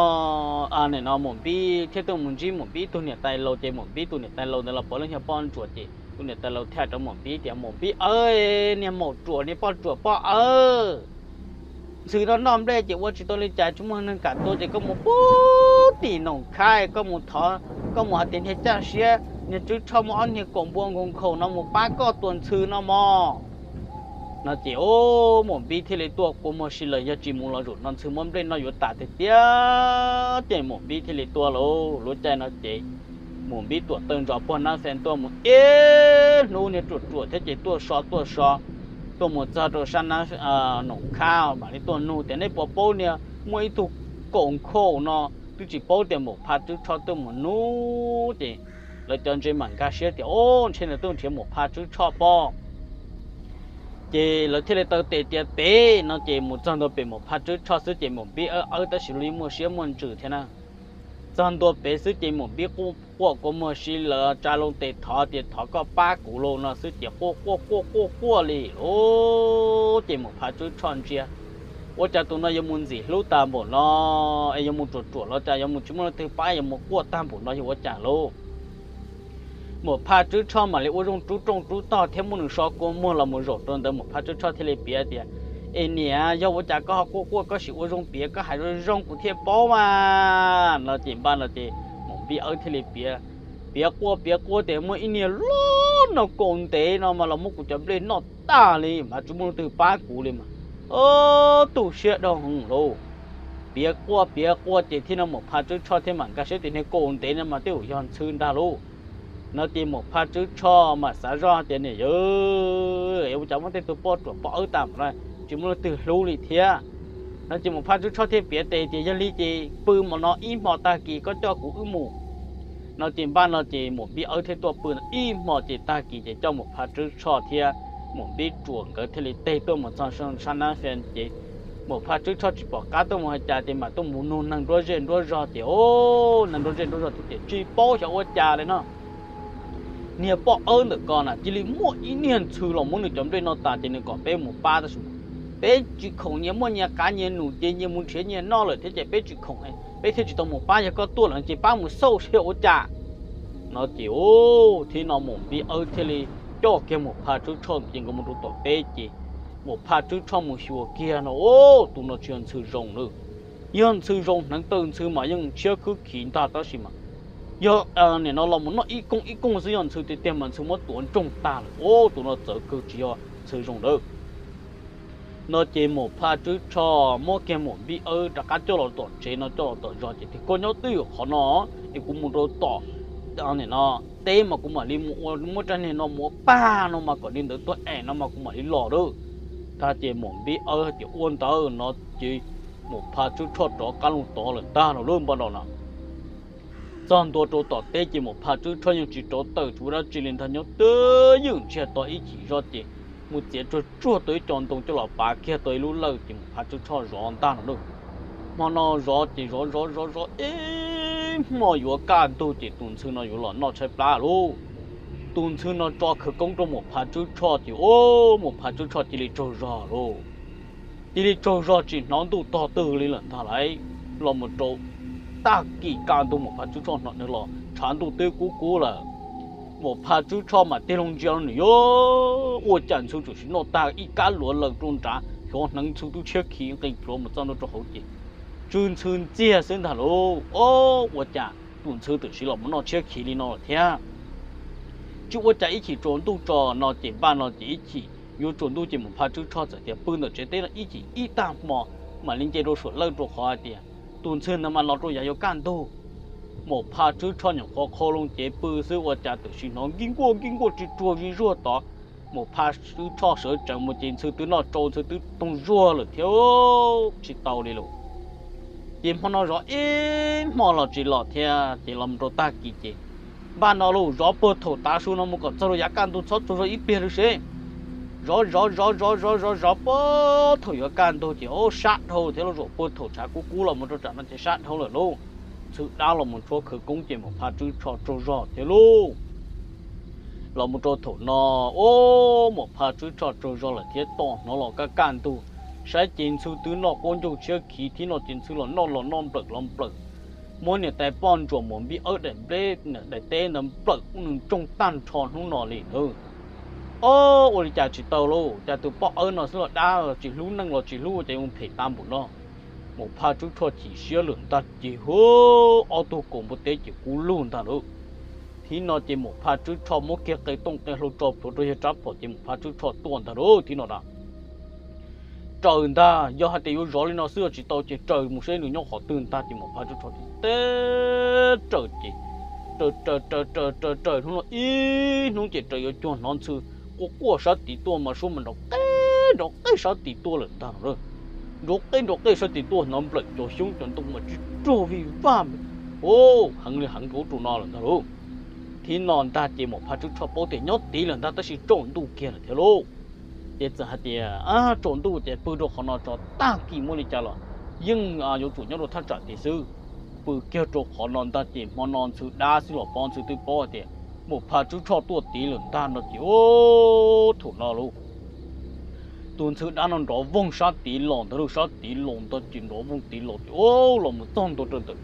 nim no Maum Npib thiaj tuaj mus ntsib Maum Npib tus niam tais laus, ces Maum Npib tus niam tais laus ntawd los pom leej yog poj ntsuam, ces tus niam tais laus thiaj rau Maum Npib tias, Maum Npib aw, niag maum ruam, niag poj ruam poj aw, ntxhw noj noj nplej ces ua tsis tau li cas, tsis muaj neeg kam tua ces koj mus puag tim Noom Khab, koj mus thov, koj mus hais tias niag Caj Siab, niag Tswb Tshoj, muaj ob niag kaum npua nkaus nkhaus no mus pab koj tua ntxhw no mog. No ces, o, Maum Npib thiaj li tuaj kua muag si lawm, yog tsis mus los zaum no ntxhw muab nplej noj yuav tas tiag tiag. Ces Maum Npib thiaj li tuaj lauj. Lub caij no ces Maum Npib tuam tawj ntsos pog Nab Xees tuaj mus ib hnub, niag ruam ruam thiab ces tuaj so tuaj so, tuaj mus txog rau sab Nab, Noom Khab mam li tuaj nug tias, Nej puas paub niag muaj ib tug kaum nkhaus no, twb tsis paub tias Maum Phaj Tswb Tshoj tuaj mus nub. Ces lawv cov ntse mam nkag siab tias, O, ntshe nws tuaj nrhiav Maum Phaj Tswb Tshoj pob. Ces lawv thiaj li taw tes tias pem no, ces mus txog ntua pem Maum Phaj Tswb Tshoj xwb ces Maum Npib awb awb tab sis li muaj siab muaj ntsws thiab na. Txog ntua pem xwb ces Maum Npib quaj kua muag si lawm, tsa loo tes thov tias, Thov koj pab kuv lauj, no xwb ces quaj quaj quaj quaj quaj li lauj. Ces Maum Phaj Tswb Tshoj ntsia, Ua cas tus no yuav mus ntxim hlub tag npaum no, es yuav mus ruam ruam los cas yuav mus tsis muaj leej twg pab, yuav mus quaj tag npaum no yog ua cas lauj? Maum Phaj Tswb Tshoj mam li ua zoo rub rooj rub tog thiab muab nws so kua muag los mus zaum rau ntawd. Maum Phaj Tswb Tshoj thiaj li piav tias, Es niam, yog ua cas koj ho quaj quaj, koj sim ua zoo piav, koj hais zoo zoo kuv thiaj paub mas. No ces npaj no ces Maum Npib awb thiaj li piav, piav quaj piav quaj tias muaj ib niag loj no kaus ntev no mas los muab kuv cov nplej noj tag li mas tsis muaj leej twg pab kuv li mas, tu siab dhau heev lauj. Piav quaj piav quaj ces thiaj no Maum Phaj Tswb Tshoj thiaj mam nkag siab tias niag kaus ntev no mas tej zaum yog ntxhw ntag lauj. No ces Maum Phaj Tswb Tshoj mam xav zoj tias, Niam yawg, es ua cas muab tej tug poj ruam poj awb tag no tsis muaj leej twg hlub li thiab? No ces Maum Phaj Tswb Tshoj thiaj piav tes tias, Yog li ces pw hmo no ib hmo, tag kis koj coj kuv wb mus. No ces npaj no ces Maum Npib awb thiaj tuaj pw no ib hmo ces tag kis ces coj Maum Phaj Tswb Tshoj thiab Maum Npib ruam nkawd thiaj li teg tuaj mus txog sab Nab Xees ces Maum Phaj Tswb Tshoj tsis pom qab tuaj mus hais cas ces mam tuaj mus nug neeg nruab zej nruab zog ces, o, neeg nruab zej nruab zog thiaj tias, Tsis paub xyov ua cas li no, niag poj awb ntawm ko na cia li muaj ib niag ntxhw los muab nws cov nplej noj tas ces nws kom peb mus pab tab sis peb tsis khoom, nyias muaj nyias qav nyias num ces nyias mus nrhiav nyias noj lawm thiab ces peb tsis khoom, peb thiaj tsis tau mus pab. Yog koj tuaj lawm ces pab mus xauj seb ua cas. No ces, o, thiab no Maum Npib awb thiaj li coj kiag Maum Phaj Tswb Tshoj ces nkawd mus rau tom teb ces Maum Phaj Tswb Tshoj mus xyuas kiag no, o, tus no tsis yog ntxhw zoo lawm. Yog ntxhw zoo hneev taw ntxhw mas yeej tshiab khwb khiv ntag tab sis mas yog nim no los mus noj ib kooj ib kooj xwb, yog ntxhw tiag tiag mas ntxhw muab tuav nroog tag lawm. O, tus no txawv kawg tsis yog ntxhw zoo lawm. No ces Maum Phaj Tswb Tshoj muab kiag Maum Npib awb rov qab coj los tom tsev no, coj los tom zos ces tias, Koj nyob twj ywm qhov no es kuv mus rau tom, nim no, teb mas kuv mam li mus ua, muab rab niag no mus ua pag no mas kom li ntawd tuag em no mas kuv mam li los lawm. Tag ces Maum Npib awb hais tias, Ua ntawd. No ces Maum Phaj Tswb Tshoj rov qab los tod lawm ntag no lub npaj no na. Txog ntua rau tom teb ces Maum Phaj Tswb Tshoj yeej tsis rauv taws tsis ua dab tsi li ntag, nyob twj ywm ntsiag to ib chim zoj ces mus txiav tsuag tsuag tau ib co ntoo coj los pav kiag tau ib lub lawj ces Maum Phaj Tswb Tshoj zov ntag no lauj. Hmo no zov ces zov zov zov zov ib hmo yuav kaj ntug ces tus ntxhw no yuav los noj tshaib plab lauj. Tus ntxhw no tso khawv koob rau Maum Phaj Tswb Tshoj ces, o, Maum Phaj Tswb Tshoj cia li tsaug zog lauj. Cia li tsaug zog tsis hnov ntuj tog twg li lawm ntag lauj. Los mus rau tag kis kaj ntug Maum Phaj Tswb Tshoj hnov nws los tshav ntuj twb kub kub lawm. Maum Phaj Tswb Tshoj mam tig loo ntsia nws, yog ua cas ntxhw txawm sim noj tag ib kab luav laws rau nrad, xyov hneev ntxhw twb tshiab khiv nqis plhuav mus txog ntua rau hauv ces tsw ntxhw ntxiag xwb ntag lauj. O, ua cas tus ntxhw txawm sim los mus noj tshiab khiv li no lawm thiab? Tsis ua cas, ib chim tsaus ntuj tso. No ces npaj no ces ib chim yuav tsaus ntuj ces Maum Phaj Tswb Tshoj txawm tias pw ntawm tsev teb no ib chim ib tag hmo mam li nce rau saum lawj rau qhov hais tias Tus ntxhw ntawd mas los rau yav yuav kaj ntug. Maum Phaj Tswb Tshoj nyuam qhuav qhau loo cev pw xwb ua cas tam sim hnov nkij nkuaj nkij nkuaj tsis tsuag zig zuag tod. Maum Phaj Tswb Tshoj sawv tsees mus ces ntxhw twb noj tsau ntxhw twb toog zuag lawm thiab tsis tau li lawm. Ces hmo no zov ib hmo los tsis los thiab ces los mus rau tag kis ces, npaj no los zov puag thaum tav su no mus kom txog rau yav kaj ntug txhob tsaug zog ib pliag li seb. Zov zov zov zov zov zov zov puag thaum yuav kaj ntug ces o sab dhau thiab los zaum puag thaum tshav kub kub los mus rau tsam no ces sab dhau lawm lauj. Ntxhw dab los mus tshuab khawv koob ces Maum Phaj Tswb Tshoj tsaug zog thiab lauj. Los mus rau thaum no, o, Maum Phaj Tswb Tshoj tsaug zog lawm thiab tom hnov los kaj kaj ntug, saib ces ntxhw twb noj quab ncaug tshiab khiv thiab no ces ntxhw los noj los noj nplawm los nplawm. Muab niam tais poj ntsuam mus npib awb daim npleb daim teb ntawd nplawm ua nws ntsoog tag nrho hnub no li ntawd. O, ua li cas tsis tau lauj, cas tus poj awb no xwb los dab tsis hlub neej los tsis hlub ua cas mus phem tag npaum no. Maum Phaj Tswb Tshoj chim siab lawm ntag ces hu, ob tug kaus npua teb ces kub lug ntag lauj. Thib no ces Maum Phaj Tswb Tshoj muab kiag qe tooj qe hlau tso plhuav rau yawg rab phom ces Maum Phaj Tswb Tshoj tuaj ntag lauj thib no na. Raws ntag, yog hais tias yuav zov li no xwb los tsis tau ces raws mus seb nws nyob qhov twg ntag ces Maum Phaj Tswb Tshoj teb raws ces raws raws raws raws raws raws hnub no ib hnub ces raws yuav cuag hnov ntxhw quaj quaj sab tid tuaj mas suab mas nrov qeb nrov qeb sab tid tuaj lawm ntag no. Nrov qeb nrov qeb sab tid tuaj hnov nplawm cov xyoob cov ntoo mas tsis tsuag vij vaj, o, heev li heev rau ub rau no lawm ntag lauj. Thib no ntag ces Maum Phaj Tswb Tshoj paub tias nyob tid lawm ntag tab sis tsaus ntuj kiag lawm thiab lauj. Ces txawm hais tias tsaus ntuj ces pw rau qhov no tso tag kis muaj li cas los yeej yuav tsum nyob rau thaj tsam tid xwb. Pw kiag rau qhov no ntag ces hmo no ntxhw dab xwb los paub ntxhw twb paub hais tias Maum Phaj Tswb Tshoj tuaj tid lawm ntag no ces o, thaum no lauj, tus ntxhw dab no nrov voog sab tid los ntag lauj, sab tid los ntag ces nrov voog tid los ces o, los mus txog ntua rau ntawm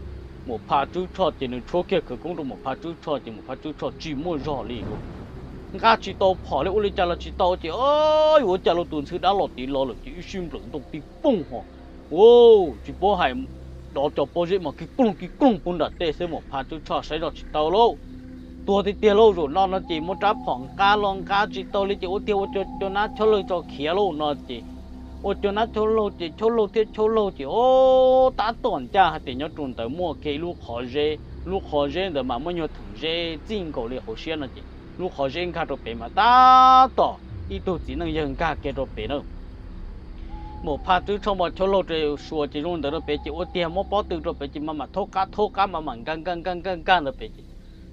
Maum Phaj Tswb Tshoj ces nws tshuab kiag khawv koob rau Maum Phaj Tswb Tshoj ces Maum Phaj Tswb Tshoj tsis muaj zog li lauj. Nqa tsis tau phom li ua li cas los tsis tau ces o, yuav ua cas lauj, tus ntxhw dab los tid los lawm ces ib sij nplawm ntoo pij pooj ho, u, tsis paub hais, dov cov pob zeb mas kig kloog kig kloog puag nram tej xwb Maum Phaj Tswb Tshoj saib zoj tsis tau lauj. Tuag tiag tiag lauj, zaum no no ces muab rab phom nqa los nqa tsis tau li ces ua tiag ua cov nab choj laug tso khiav lauj no ces ua cov nab choj laug ces choj laug thiab choj laug ces o, tab tom ncaj hais tias nyob rau ntawd muaj kiag ib lub qhov zeb, lub qhov zeb ntawd mas muaj nyuag theem zeb txij nkaus li hauv siab no ces lub qhov zeb nkag rau pem mas tab tom ib tug txiv neej yawg nkag kiag rau pem na. Maum Phaj Tswb Tshoj npog choj laug rau suas ces zoo ntawd rau pem ces ua tiag muab pob tw rau pem ces mas mam thaub qab thaub qab mas mam nkag nkag nkag nkag nkag ntawd pem ces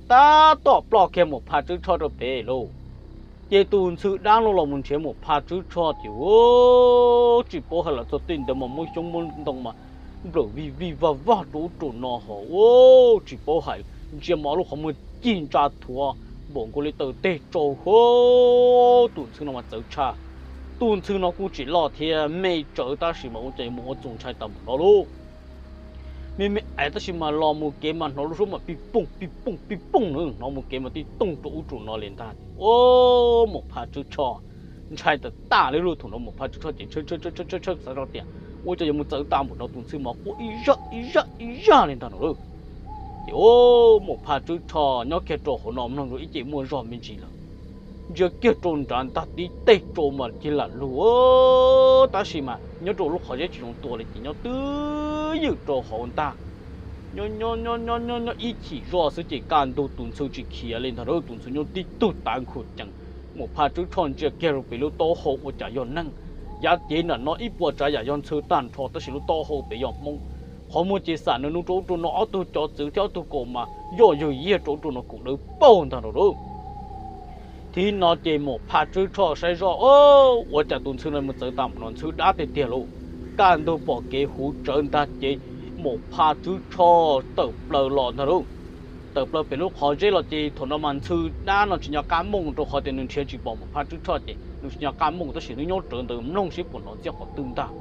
tab tom ploj kiag Maum Phaj Tswb Tshoj rau pem lauj. Ces tus ntxhw dab no los mus nrhiav Maum Phaj Tswb Tshoj ces u, tsis paub hais los txog tej ntawd mas muaj xyoob muaj ntoo mas nplawm vij vij vag vag rau ub rau no ho u, tsis paub hais, ntsia mas ob lub qhov muag cig ntsa thuav npaum nkaus li taw teg tsau ho. Tus ntxhw no mas txawv tshaj, tus ntxhw no kuj tsis loj thiab me tsawv tab sis mas ua cas mus ua txuas ntshai tas npaum no lauj. Me me ais tab sis mas los mus kev mas hnov lub suab mas pij pooj pij pooj pij pooj na, hnov mus kev mas tib tooj rau ub rau no li ntag. O, Maum Phaj Tswb Tshoj ntshai tas tas li lauj, thaum no Maum Phaj Tswb Tshoj ces tshawb tshawb tshawb xav zoj tias ua cas yuav mus txawv tas npaum no, tus ntxhw mas quaj ib zaj ib zaj ib zaj li ntag no lauj. Ces o, Maum Phaj Tswb Tshoj nyob kiag rau hauv no mloog rau ib ce muaj zog me ntsis lawm, ntsia kiag rau nrad ntag tib teg tsau mas cig lam lug, tab sis mas nyob rau lub qhov zeb tsis zoo tua li ces nyob twb ywm rau hauv ntag. Nyob nyob nyob nyob nyob ib chim zoj xwb ces kaj ntug tus ntxhw tsis khiav li ntag lauj, tus ntxhw nyob tib tug tav nkhaus cees. Maum Phaj Tswb Tshoj ntsia kiag rau pem lub taub hau ua cas yog neeg, yav cev nram no ib puas tsav yam yog ntxhw tag nrho tab sis lub taub hau pem yog Hmoob. Qhov muag ces xam nws nug rau ub rau no ob tug cov txwv thiab ob tug kaus mas yoj yawg yiag rau ub rau no kaum dawb paug ntag no lauj. Thib no ces Maum Phaj Tswb Tshoj saib zoj, ua cas tus ntxhw no mus txawv tas npaum no, ntxhw dab tiag tiag lauj. Kaj ntug pom kev huv tsawv ntag ces Maum Phaj Tswb Tshoj tawm plaws los ntag lauj. Tawm plaws pem lub qhov zeb los ces thaum no mas ntxhw dab no tsis nco qab mooj rau qhov tias nws nrhiav tsis pom Maum Phaj Tswb Tshoj ces nws tsis nco qab mooj tab sis nws nyob rawv ntawd mloog seb puas hnov ntxiab qhov twg ntag.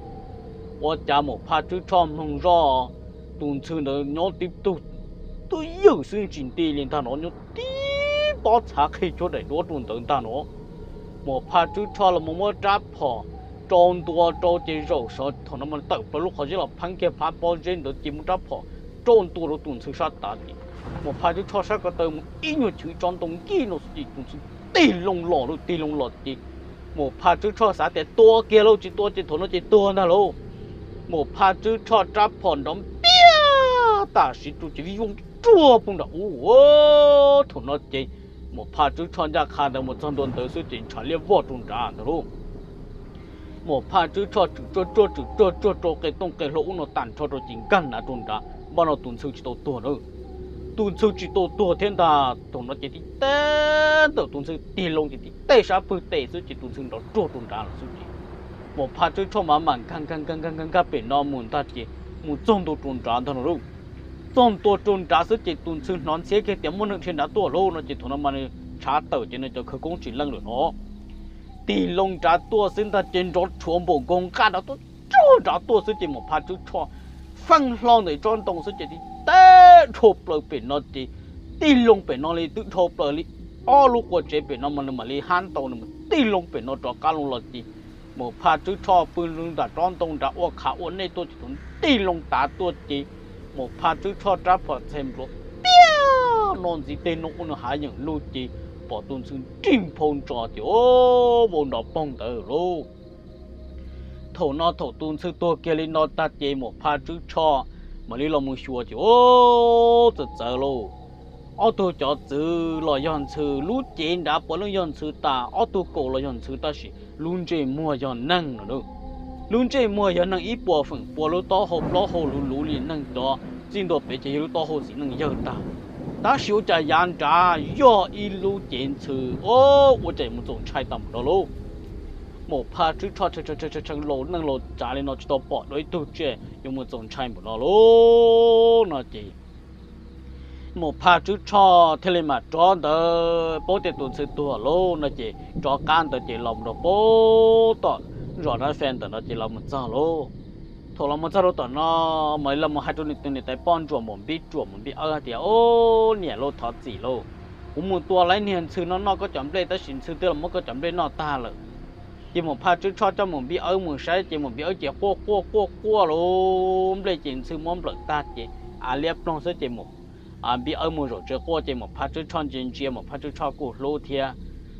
Ua cas Maum Phaj Tswb Tshoj mloog zoj, tus ntxhw ntawd nyob tib tug twb ywm xwb tsis nti li ntag no, nyob tib pob txhav qhib cuag daim duab rau ntawd ntag no. Maum Phaj Tswb Tshoj los mus muab rab phom rau ntua rau ces zaum sov thaum no mas tawm plaws lub qhov zeb los pheeb kiag phab pob zeb ntawd ces muab rab phom rau ntua rau tus ntxhw sab tav tim. Maum Phaj Tswb Tshoj sab ko taw mus ib nyuag chwv tso ntoo nkij no xwb ces tus ntxhw tig loo los lauj, tig loo los ces Maum Phaj Tswb Tshoj xav tias tua kiag lauj, tsis tua ces thaum no ces tuag ntag lauj. Maum Phaj Tswb Tshoj rab phom nrov npiab tam sim rau ces vij voog ruaj puag nram ub. Thaum no ces Maum Phaj Tswb Tshoj ncaj qha ntawd mus txog ntua ntawd xwb ces ntshav liab vog rau nrad ntag lauj. Maum Phaj Tswb Tshoj tswm tsuag tsuag tswm tsuag tsuag rau qe tooj qe hlau ub no tag nrho rau ces nkag nav rau nrad, npaj no tus ntxhw tsis tau tuag na. Tus ntxhw tsis tau tuag thiab ntag. Thaum no ces tib teb ntawm tus ntxhw tig loo ces tib teb sab pwg tes xwb ces tus ntxhw nrov ruag rau nrad lawm xwb ces Maum Phaj Tswb Tshoj mas mam nkag nkag nkag nkag nkag pem no mus ntag ces mus txog ntua rau nrad ntag no lauj. Txog ntua rau nrad xwb ces tus ntxhw hnov ntxhiab kiag tias muaj neeg dhia nrad tuaj lauj no ces thaum no mas nws tshav tawm ces nws cov khawv koob tsis leej lawm no. Tig loo nrad tuaj xwb ntag ces nrov rhuav npaum nkaus nqaj nrad tuaj, tsuag nrad tuaj xwb ces Maum Phaj Tswb Tshoj feej hlo ntawm tsob ntoo xwb ces tib teb dhau plaws pem no ces tig loo pem no li twb dhau plaws li ob lub qua tsev pem no mas nws mam li hab ntau nws mus tig loo pem no rov qab loo los ces Maum Phaj Tswb Tshoj pw nram tsob ntoo nrad ua qhav ua nej tuaj ces tus tig loo tav tuaj ces Maum Phaj Tswb Tshoj rab phom txhais npluav piag no ntxiv teg no ua nws hav yeem lug ces pom tus ntxhw nrig nphau ntsos ces vau nrov poog ntawd lauj. Thaum no thaum tus ntxhw tuag kiag li no tag ces Maum Phaj Tswb Tshoj mam li los mus xyuas ces txawm txawv lauj. Ob tug cov txwv los yog ntxhw, lub cev nrad puav leej yog ntxhw tas, ob tug kaus los yog ntxhw tab sis lub ntsej muag yog neeg no. Lub ntsej muag yog neeg ib puas feem pua, lub taub hau plaub hau luv luv li neeg cov, txij ntua pem ces yog lub taub hau txiv neej yawg tag. Tab sis ua cas yav nrad yog ib lub cev ntxhw, o, ua cas yuav mus txaus ntshai tau mus rau lauj. Maum Phaj Tswb Tshoj tshee laus neej laus tsav li no tsis tau pom dua ib tug tsiaj yuav mus txaus ntshai npaum no lauj no ces Maum Phaj Tswb Tshoj thiaj li mam rov ntawd paub tias tus ntxhw tuag lauj no ces rov qab ntawd ces los mus rau pem tom zos Nab Fes ntawm no ces los mus txog lauj. Thaum los mus txog rau tom no, mam li los mus hais rau nws tus niam tais poj ntsuam Maum Npib Ruam Maum Npib Awb hais tias, Ub, niam lauj, thov txim lauj, kuv mus tua lawv niag ntxhw no noj koj cov nplej tab sis ntxhw twb los muab koj cov nplej noj tag lawm. Ces Maum Phaj Tswb Tshoj coj Maum Npib Awb mus saib ces Maum Npib Awb ces quaj quaj quaj quaj lauj, nplej ces ntxhw muab nplawm tag ces av liab ploog xwb ces Maum Npib Awb mus zaum tsev quaj ces Maum Phaj Tswb Tshoj ntsia ntsia Maum Phaj Tswb Tshoj kuj hlub thiab.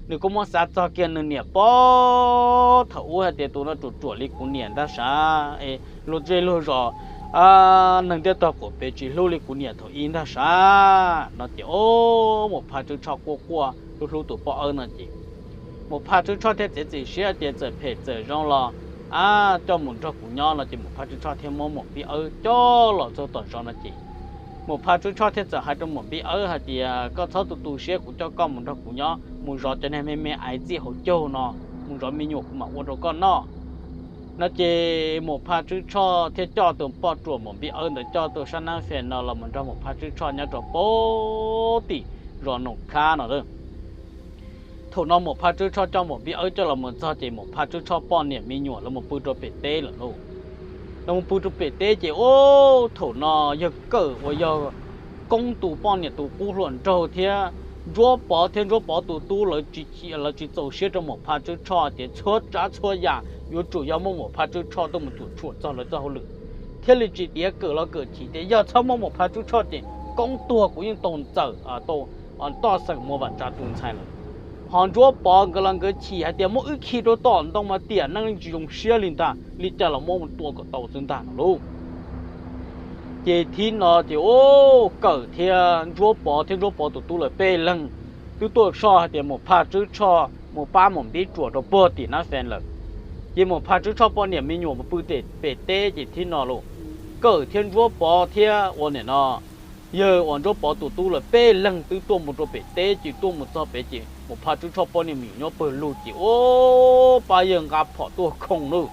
Nws kuj muab xav txog kiag nws niam puag thaum ub hais tias tus no ruam ruam li kuv niam ntag sav, luag zej luag zos, neeg ntiaj tog quam pem tsis hlub li kuv niam thaum ub ntag sav no ces, o, Maum Phaj Tswb Tshoj quaj quaj hlub hlub tus poj awb no ces Maum Phaj Tswb Tshoj thiaj txiav txim siab tias txawm phem txawm zoo los, a, coj mus nrog kuv nyob no ces Maum Phaj Tswb Tshoj thiaj muab Maum Npib Awb coj los txog tom zos no ces Maum Phaj Tswb Tshoj thiaj txawm hais rau Maum Npib Awb hais tias, Koj txhob tu tu siab, kuv coj koj mus nrog kuv nyob, mus zov cov niag me me aiv txij hauv caug no, mus zov me nyuam kuv mam ua rau koj noj. No ces Maum Phaj Tswb Tshoj thiaj coj tus poj ruam Maum Npib Awb ntawd coj tuaj sab Nab Fes no los mus nrog Maum Phaj Tswb Tshoj nyob rau pem tim zos Noom Khab no. Thaum no Maum Phaj Tswb Tshoj coj Maum Npib Awb coj los mus txog ces Maum Phaj Tswb Tshoj poj niam me nyuam los mus pw rau pem teb lawm lauj. Los mus pw rau pem teb ces, o, thaum no yawg Kawm uas yog Koob tus poj niam tus qub hluas nraug thiab Ntsuab Pov thiab Ntsuab Pov tus tub lawv tsis txaus siab rau Maum Phaj Tswb Tshoj ces txhua tsav txhua yam yuav tsum yog muab Maum Phaj Tswb Tshoj tuaj mus cuam tshuam txog lawv txoj hauj lwm, thiaj li tsis tiav Kawm los Kawm chim tias yog txhob muab Maum Phaj Tswb Tshoj ces Koob tuag kuv yeej tau ntxawm tau toj xeem muag vam tsav tus ntxhais lawm. Ho Ntsuab Pov nkawd los nkawd chim hais tias muab wb khi rau tom ntoo mas tiam neej tsis zoo siab li ntag, li cas los muab mus tua kom tau xwb ntag no lauj. Ces thib no ces, o, Kawm thiab Ntsuab Pov thiab Ntsuab Pov tus tub lawv peb leeg twb tuaj soj hais tias Maum Phaj Tswb Tshoj mus pab Maum Npib Ruam rau puag tim Nab Fes lawm. Ces Maum Phaj Tswb Tshoj poj niam me nyuam mus pw pem teb ces thib no lauj, Kawm thiab Ntsuab Pov thiab ua niam no yawg uas Ntsuab Pov tus tub lawv peb leeg twb tuaj mus rau pem teb ces tuaj mus txog pem ces Maum Phaj Tswb Tshoj poj niam me nyuam nyob pawg lug ces, o, pab yawg nqa phom tuaj khoo lauj.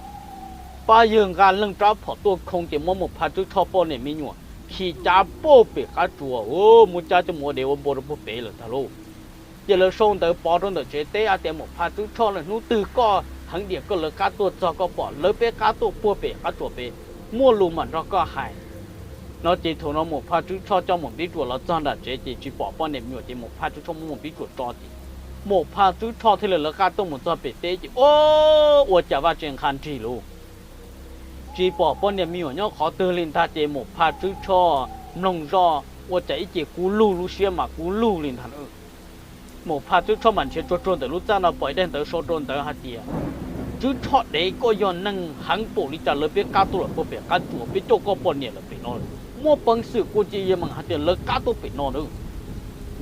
Pab yawg nqa leej rab phom tuaj khoo ces muab Maum Phaj Tswb Tshoj poj niam me nyuam khi cab puag pem qab tsuas, muab cab coj mus ua dev ua npua rau puag pem lawm ntag lauj. Ces lawv sau ntawv pov rau ntawm tsev teb hais tias Maum Phaj Tswb Tshoj, lawv hnub twg koj heev diam koj lawv qab tuaj txog koj pom lawv peb qab tuaj puag pem qab tsuas pem, muaj lus mam nrog koj hais. No ces thaum no Maum Phaj Tswb Tshoj coj Maum Npib Ruam los txog nram tsev ces tsis pom poj niam me nyuam ces Maum Phaj Tswb Tshoj muab Maum Npib Ruam tso ces Maum Phaj Tswb Tshoj thiaj li lawv qab tuaj mus txog pem teb ces, o, ua cas vaj tse nqha nrig lauj. Tsis pom poj niam me nyuam nyob qhov twg li ntag ces Maum Phaj Tswb Tshoj mloog zoj ua cas ib ce kub lug lub siab mas kub lug li ntag. Maum Phaj Tswb Tshoj mam nrhiav tsuag tsuag ntawm lub txaj no pom ib daim ntawv sau rau ntawd hais tias, Tswb Tshoj dev, koj yog neeg heev npaum li cas lawv peb qab tuaj lawm puag pem qab tsuas, peb coj koj poj niam lawm pem no lawm. muaj peev xwm kuj cia li meem hais tias lawv qab tuaj pem no na.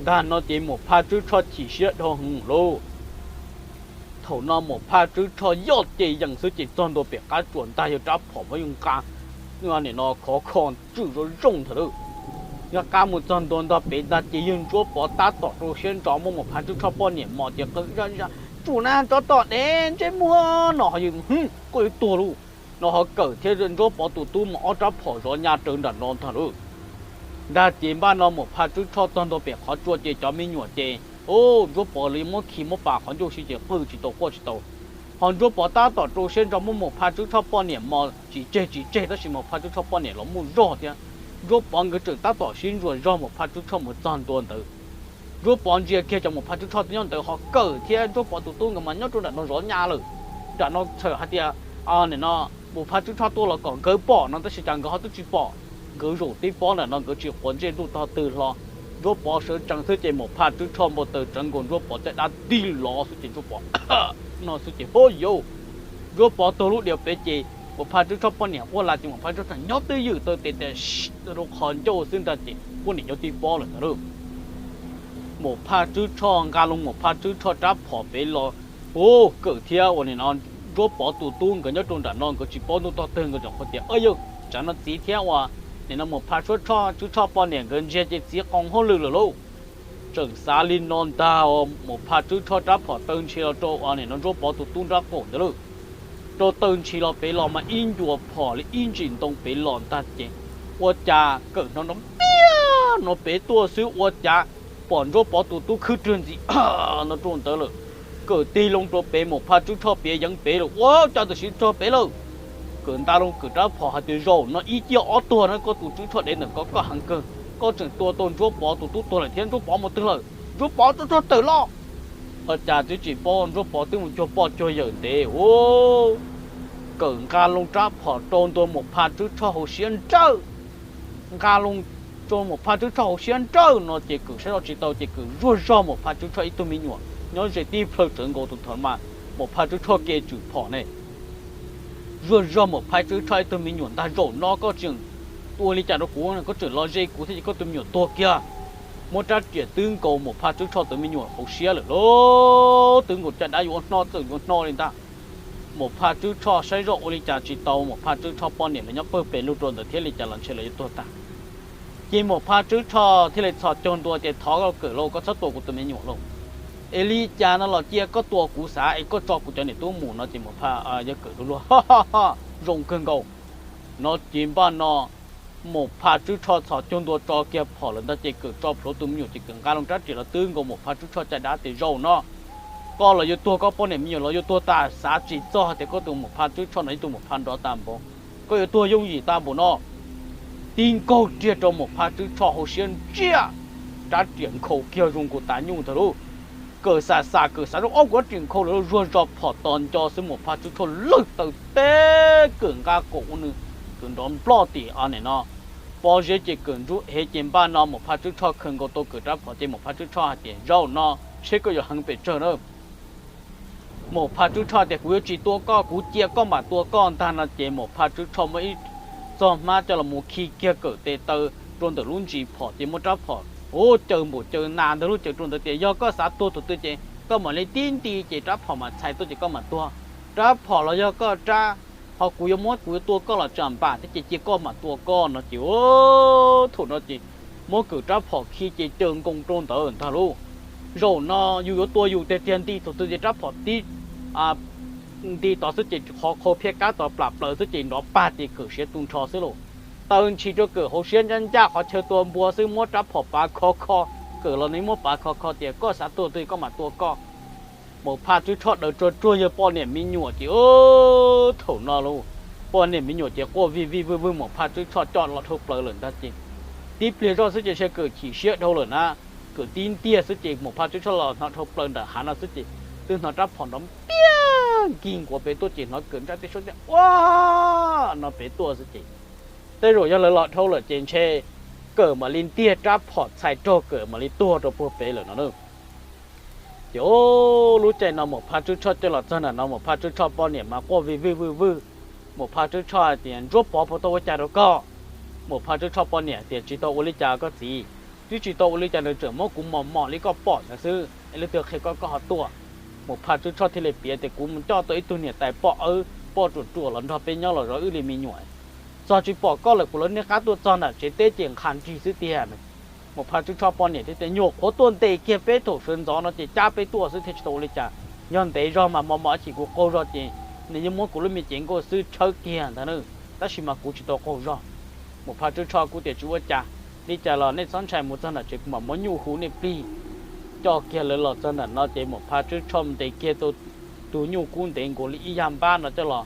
Ntag no ces Mus Phaj Tswb Tshoj chim siab dhau heev lauj. Thaum no Mus Phaj Tswb Tshoj yoj ces yees xwb ces txog ntua pem qab tsuas ntag yog rab phom muab yawg nqa nim no khov kho tswm zoo zoo ntag lauj. Yawg qab mus txog ntua ntog pem ntag ces yawg Ntsuab Pov tab tom rau siab ntso muab Mus Phaj Tswb Tshoj poj niam mos ces qw zaj zaj, tsum na tsov tom dev ntsej muag no ho yawg koj yuav tuag lauj. No ho Kawm thiab Ntsuab Pov tus tub mus ob rab phom zov nyas rawv nram no ntag lauj. Ntag ces npaj no Mus Phaj Tswb Tshoj txog ntua pem qhov tsua ces cov me nyuam ces, u, Ntsuab Pov lawv muab khi muab pas qhov ncauj si ces qw tsis tau quaj tsis tau. Ho Ntsuab Pov tab tom rau siab ntso muab Mus Phaj Tswb Tshoj poj niam mos tsis tseg tsis tseg tab sis Mus Phaj Tswb Tshoj poj niam los muaj zog thiab. Ntsuab Pov nkawd tseem tab tom sib ntsuas zog Mus Phaj Tswb Tshoj mus txog ntua ntawd. Ntsuab Pov ntsia kiag cov Mus Phaj Tswb Tshoj twb nyob ntawd ho Kawm thiab Ntsuab Pov tus tub nkawd mas nyob rau nram no zov nyas lawm. Nram no txhawm hais tias, nim no Mus Phaj Tswb Tshoj tuaj los kom nkawd pom no tab sis cas nkawd ho twb tsis pom. Nkawd zaum tib pob nram no nkawd tsis quav ntsej ntuj tog twg hlo. Ntsuab Pov sawv tsees xwb ces Mus Phaj Tswb Tshoj npau taws tsawv nkaus Ntsuab Pov caj dab tig los xwb ces Ntsuab Pov no xwb ces ho yau. Ntsuab Pov taug lub diav pem ces Mus Phaj Tswb Tshoj poj niam quaj las ces Mus Phaj Tswb Tshoj nyob twj ywm taw tes tes rau qhov ncauj xwb ntag ces poj niam nyob tib pob lawm ntag lauj. Mus Phaj Tswb Tshoj nqa loo Mus Phaj Tswb Tshoj rab phom pem los, u, Kawm thiab uas nim no Ntsuab Pov tus tub nkawd nyob rau nram no nkawd tsis paub ntuj tog twg nkawd tseem qhuas tias, o yawg, tsam no txiv thiab uas nim no Mus Phaj Tswb Tshoj, Tswb Tshoj poj niam nkawd ntsia ces txiv qoo hauj lwm lawm lauj. Tseem xav li no ntag, Mus Phaj Tswb Tshoj rab phom taw ntshis los rau uas nim no Ntsuab Pov tus tub nrab qaum ntawd lauj. Rau taw ntshis los pem los mas ib ncua phom li ib ntsis ntoo pem los ntag ces ua cas Kawm hnov nrov npiab no pem tuaj xwb ua cas pom Ntsuab Pov tus tub khwb rwg ntxiv no rau ntawd lawm. Kawm tig loo rau pem Mus Phaj Tswb Tshoj piav yeev pem lawm ua cas tam sim txog pem lawm. Kawm nta loo Kawm rab phom hais tias zaum no ib ciaj ob tuag na koj tus Tswb Tshoj dev ntawm ko koj heev kawg, koj tseem tua tau Ntsuab Pov tus tub tuag lawm thiab Ntsuab Pov mus twg lawm, Ntsuab Pov txhob txhob tawm los. Ua cas twb tsis paub Ntsuab Pov twb mus cuag poj cuag yawm ntev u. Kawm nqa loo rab phom rau ntua Mus Phaj Tswb Tshoj hauv siab nrawj. Nqa loo rau Mus Phaj Tswb Tshoj hauv siab nrawj no ces Kawm saib zoj tsis tau ces Kawm zuag zog Mus Phaj Tswb Tshoj ib tug me nyuam nyob ze tib plhaw tsawv nkaus tus thaum mas Mus Phaj Tswb Tshoj kev tswm phom ne. Zuag zog Mus Phaj Tswb Tshoj ib tug me nyuam ntag, zaum no koj tseem ua li cas rau kuv, koj tseem los ze kuv thiab ces koj tus me nyuam tuag kiag. Muab rab riam twb nkaus Mus Phaj Tswb Tshoj tus me nyuam hauv siab lawm lauj, twb nkaus caj dab yuav ua hno txawm yuav hno li ntag. Mus Phaj Tswb Tshoj saib zoj ua li cas tsis tau Mus Phaj Tswb Tshoj poj niam lawv nyob pawg pes lug rau ntawd thiab li cas los ntshe lawv yuav tuag tag. Ces Mus Phaj Tswb Tshoj thiaj li txhos caug ntua ces thov Kawm lauj, koj txhob tua kuv tus me nyuam lauj. Es li cas no los cia koj tua kuv xav es koj tso kuv cov niam tub mus no ces Mus Phaj, yawg Kawm luag luag, zoo kawg nkaus. No ces npaj no Mus Phaj Tswb Tshoj txhos caug ntua tso kiag phom lawm ntag ces Kawm tso plhuav tus me nyuam ces Kawm nqa loo rab riam los twb nkaus Mus Phaj Tswb Tshoj caj dab tias zaum no koj los yuav tuag, koj poj niam me nyuam los yuav tuag tas, xav tsis txog hais tias koj tus Mus Phaj Tswb Tshoj no ib tug Mus Phaj nrov tag npaum, koj yuav tuag yooj yim tag npaum no. Tib nkaug riag rau Mus Phaj Tswb Tshoj hauv siab ntsiag, rab riam nkhaus kiag zoo nkaus tas nyuj ntag lauj. Kawm xam xam Kawm xav zoj ob kuv rab riam nkhaus lawm lauj, zuag zog phom tos nco xwb Mus Phaj Tswb Tshoj lawg taw teb Kawm nqa kaum ua nws Kawm nrov nploj tim nim no pob zeb ces Kawm ntsub ev ces npaj no Mus Phaj Tswb Tshoj khaws nkaus tau Kawm rab phom ces Mus Phaj Tswb Tshoj hais tias zaum no seb koj yuav heev pes tsawg na. Mus Phaj Tswb Tshoj tias kuv yuav tsis tua koj, kuv cia koj mam tua koj ntag no ces Mus Phaj Tswb Tshoj muab ib txog hmab coj los mus khi kiag Kawm tes taw rau ntawm lub ntsis phom ces muab rab phom, u, caws npaum caws nas ntawd lub caws rau ntawd tias yog koj xav tuag tus twg ces koj mam li tib nti ces rab phom mam txhais tuaj ces koj mam tuag. Rab phom los yog koj rab, ho kuv yuav muab kuv yuav tua koj los tsam npam thiab ces cia koj mam tua koj no ces, u, thaum no ces muab Kawm rab phom khi ces caws nkoos rau ntawd ntag lauj. Zaum no yus yuav tua yus tiag tiag nti thaum twg ces rab phom tib nti tod xwb ces qhov qhau phiab kab tod plam plaws xwb ces nrov pag ces Kawm siav tu nrho xwb lauj. Taw ntshis rau Kawm hauv siab ncaj ncaj qhov chaw tua npua xwb muab rab phom pav khov kho, Kawm los nws muab pav khov kho tias koj xav tua twg koj mam tua koj. Mus Phaj Tswb Tshoj daws tsuag tsuag yawg poj niam me nyuam ces, u, thaum no lauj, poj niam me nyuam ces quaj vij vij vwj vwj Mus Phaj Tswb Tshoj coj los dhau plaws lawm ntag ces tib pliag zoj xwb ces ntshe Kawm chim siab dhau lawm na. Kawm tib ntiag xwb ces Mus Phaj Tswb Tshoj los hnov dhau plaws nram hav no xwb ces twb hnov rab phom nrov npiab nkig nkuav pem tuaj ces hnov Kawm nraj tej suab tias ua no pem tuaj xwb ces tej zaum yog lawv los dhau lawm ces ntshe Kawm mam li ntiag rab phom txhais raug Kawm mam li tuag rau puag pem lawm no na. Ces, u, lub caij no Mus Phaj Tswb Tshoj coj los txog nram no Mus Phaj Tswb Tshoj poj niam mas quaj vij vwj vwj vwj. Mus Phaj Tswb Tshoj hais tias Ntsuab Pov puas tau ua cas rau koj? Maum Phaj Tswb Tshoj poj niam tias, Tsis tau ua li cas koj txiv, twb tsis tau ua li cas, nws tseem muab kuv mos mos li koj pom ntawd xwb, es leej twg qhia koj koj ho tuaj? Maum Phaj Tswb Tshoj thiaj li piav tias, Kuv mus coj tau ib tug niam tais poj awb poj ruam ruam los nrog peb nyob los zov wb li me nyuam. Txog tsis pom koj lawm, kuv lawv niaj qab tuaj txog nram tsev teb ces nqhis nrig xwb tiag. Maum Phaj Tswb Tshoj poj niam thiaj tias, Nyuam qhuav tuaj ntes kiag peb thaum sawv ntxov no ces cab peb tuaj xwb thiaj tsis tau ua li cas. Yog ntev zog mas mos mos chim kuv qaug zog ces nws yeej muab kuv lub me cev nkauj xwb tshawb kiag ntag na, tab sis mas kuv tsis tau qaug zog. Maum Phaj Tswb Tshoj kuj tias, Tsis ua cas, li cas los nej txhob ntshai, mus txog nram tsev kuv mam muab nyuj hu nej plig. Coj kiag lawv los txog nram no ces Maum Phaj Tswb Tshoj ntes kiag tau tus nyuj kub ntev nkaus li ib yag npab no coj los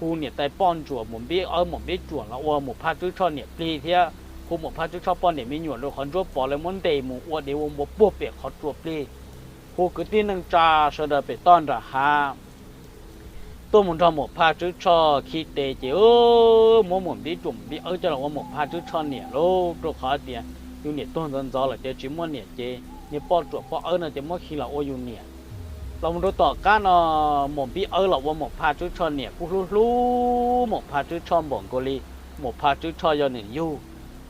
hu niam tais poj ntsuam Maum Npib Awb Maum Npib Ruam los ua Maum Phaj Tswb Tshoj niam plig thiab hu Maum Phaj Tswb Tshoj poj niam me nyuam rau qhov ntsuab pov lawv muab ntes mus ua dev ua npua puag pem qhov tsua plig. Hu kwv tij neej tsa sawv daws pem toj nram hav tuaj mus nrog Maum Phaj Tswb Tshoj khi tes ces muab Maum Npib Ruam Maum Npib Awb coj los ua Maum Phaj Tswb Tshoj niam lauj, rau qhov tias yus niam tuag ntxov ntxov lawm ces tsis muaj niam ces niag poj ruam poj awb no ces muab khi los ua yus niam. Los mus rau tom qab no Maum Npib Awb los ua Maum Phaj Tswb Tshoj niam kuj hlub hlub Maum Phaj Tswb Tshoj npaum nkaus li Maum Phaj Tswb Tshoj yog nws yug,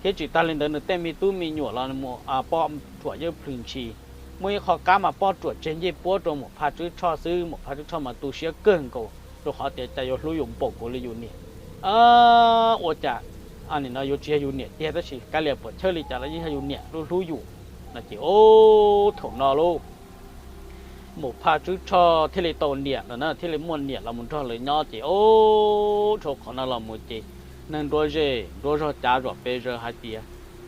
thiab tsis tag li ntawd nws tej me tub me nyuam los poj ruam yeej plhws ntshis. Muaj ib qho qab mas poj ruam tseg ncej puab rau Maum Phaj Tswb Tshoj xwb, Maum Phaj Tswb Tshoj mas tu siab kawg nkaus rau qhov tias cas yuav hlub yus npaum nkaus li yus niam. Ua cas nim no yuav tsis yog yus niam tiag tab sis kav liam puas chawj li cas los yeej yog yus niam hlub hlub yus no ces thaum no lauj, Maum Phaj Tswb Tshoj thiaj li tau niam lawm na, thiaj li muaj niam los mus nrog lawv nyob ces o, dhau qhov no los mus ces neeg nruab zej nruab zog cav zom pes zaws hais tias,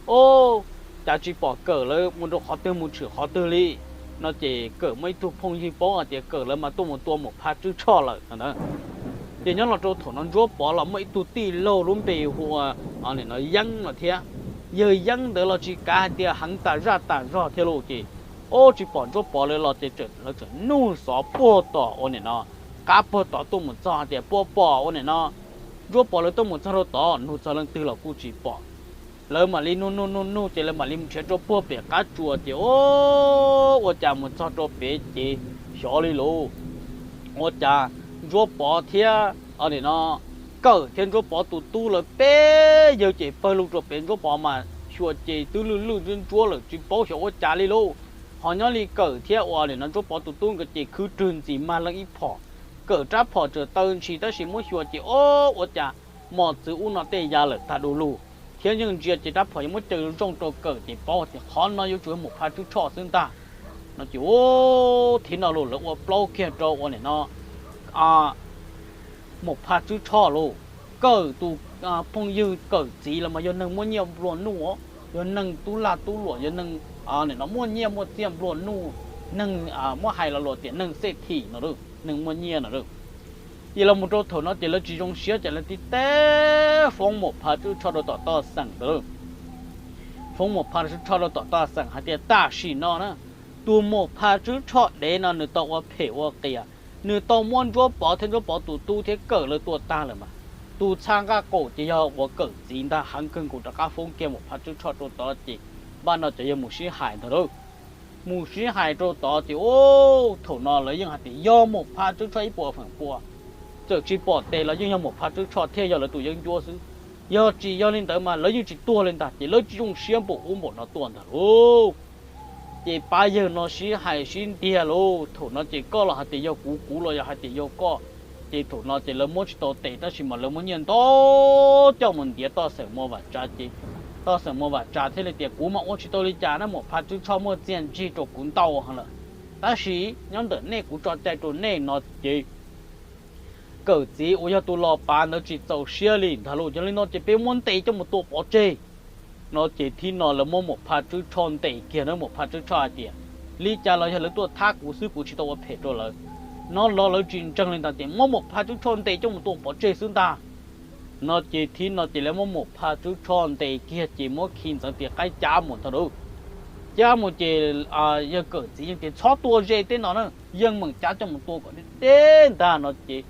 O, cas tsis pom Kawm lawv mus rau qhov twg mus tshwm qhov twg li no ces Kawm muaj ib tug phooj ywg paub hais tias Kawm lawv mas tuaj mus tua Maum Phaj Tswb Tshoj lawm no na. Ces nyob los rau thaum no Ntsuab Pov los muaj ib tug tij laug lub npe hu ua nim no Yeeb no thiab. Yawg Yeeb ntawd los tsis kav hais tias heev tas zaj tas zog thiab lauj ces o, tsis pom Ntsuab Pov lawv los ces lawv tseem nug xov puag tom ua nim no qab puag tod tuaj mus txog hais tias, Puas pom ua nim no Ntsuab Pov lawv tuaj mus txog rau tod? Nug txog leej twg los kuj tsis pom. Lawv mam li nug nug nug nug ces lawv mam li mus nrhiav rau puag pem qab tsua ces o, ua cas mus txog rau pem ces xyov li lauj, ua cas Ntsuab Pov thiab nim no Kawm thiab Ntsuab Pov tus tub lawv peb yawg ces pawg lug rau pem, Ntsuab Pov mas xyuas ces twb lwj lwj ntsuab ntsuab lawm tsis paub xyov ua cas li lauj. Ho nyob li Kawm thiab ua nim no Ntsuab Pov tus tub nkawd ces khwb rwg ntxim mag leej ib phom. Kawm rab phom tseem taw ntshis tab sis muab xyuas ces o, ua cas mos txwv ub no tej ya lawm tag du lug, thiab yeej ntsia ces rab phom yuav muab caw zoo rau Kawm ces paub tias qhov no yuav tsum yog Maum Phaj Tswb Tshoj xwb ntag no ces thiab no los lawv ua plaub kiag rau ua nim no Maum Phaj Tswb Tshoj lauj. Kawm tus phooj ywg Kawm txiv los mas yog neeg muaj nyiaj nplua nuj, yog neeg tub lag tub luam, yog neeg nim no muaj nyiaj muaj txiaj nplua nuj, neeg muab hais los luag tias neeg xej thim no, neeg muaj nyiaj no. Ces los mus rau thaum no ces lawv tsis zoo siab ces lawv tib teb foob Maum Phaj Tswb Tshoj rau tom toj xeem ntawd. Foob Maum Phaj Tswb Tshoj rau tom toj xeem hais tias tam sim no na, tus Maum Phaj Tswb Tshoj dev no nws tau ua phem ua qias, nws tau muab Ntsuab Pov thiab Ntsuab Pov tus tub thiab Kawm lawv tua tag lawm mas. Tus txha nqaj qaum ces yog ua Kawm txiv ntag, heev kawg nkaus rov qab foob kiag Maum Phaj Tswb Tshoj rau tod ces npaj no cov yawg mus sib hais ntag lauj. Mus sib hais rau tod ces thaum no lawv yeej hais tias yog Maum Phaj Tswb Tshoj ib puas feem pua, txawm tsis pom tes los yeej yog Maum Phaj Tswb Tshoj thiaj yog lawv tus yeeb ncuab xwb. Yog tsis yog li ntawd mas lawv yeej tsis tuag li ntag ces lawv tsis zoo siab npaum ub npaum no tuaj ntag lauj. Ces pab yawg no sib hais sib ntiag lauj, thaum no ces koj los hais tias yog kuv, kuv los yog hais tias yog koj. Ces thaum no ces lawv muab tsis tau tes tab sis mas lawv muab nyiaj ntau coj mus ntiav toj xeem Muas Vam Tsav ces toj xeem Muas Vam Tsav thiaj li tias kuv mas ua tsis tau li cas na, Maum Phaj Tswb Tshoj muaj txiaj ntsig rau kuv ntau heev lawm, tab sis nyob ntawm nej kuv tso cai rau nej no ces Kawm txiv uas yog tus los pav ntawd tsis txaus siab li ntag lauj, yog li no ces peb muab ntes coj mus tua pov tseg no ces thiab no lawv muab Maum Phaj Tswb Tshoj ntes kiag na, Maum Phaj Tswb Tshoj hais tias li cas los yog lawv tuaj thab kuv xwb, kuv tsis tau ua phem rau lawv. No los lawv tsis ntseeg li ntag ces muab Maum Phaj Tswb Tshoj ntes coj mus tua pov tseg xwb ntag no ces thiab no ces lawv muab Maum Phaj Tswb Tshoj ntes kiag ces muab khi ntxeev tis qaib cab mus ntag lauj. Cab mus ces yawg Kawm txiv yeej tias txhob tua ze tej no na, yeej meem cab coj mus tua kom deb deb ntag no ces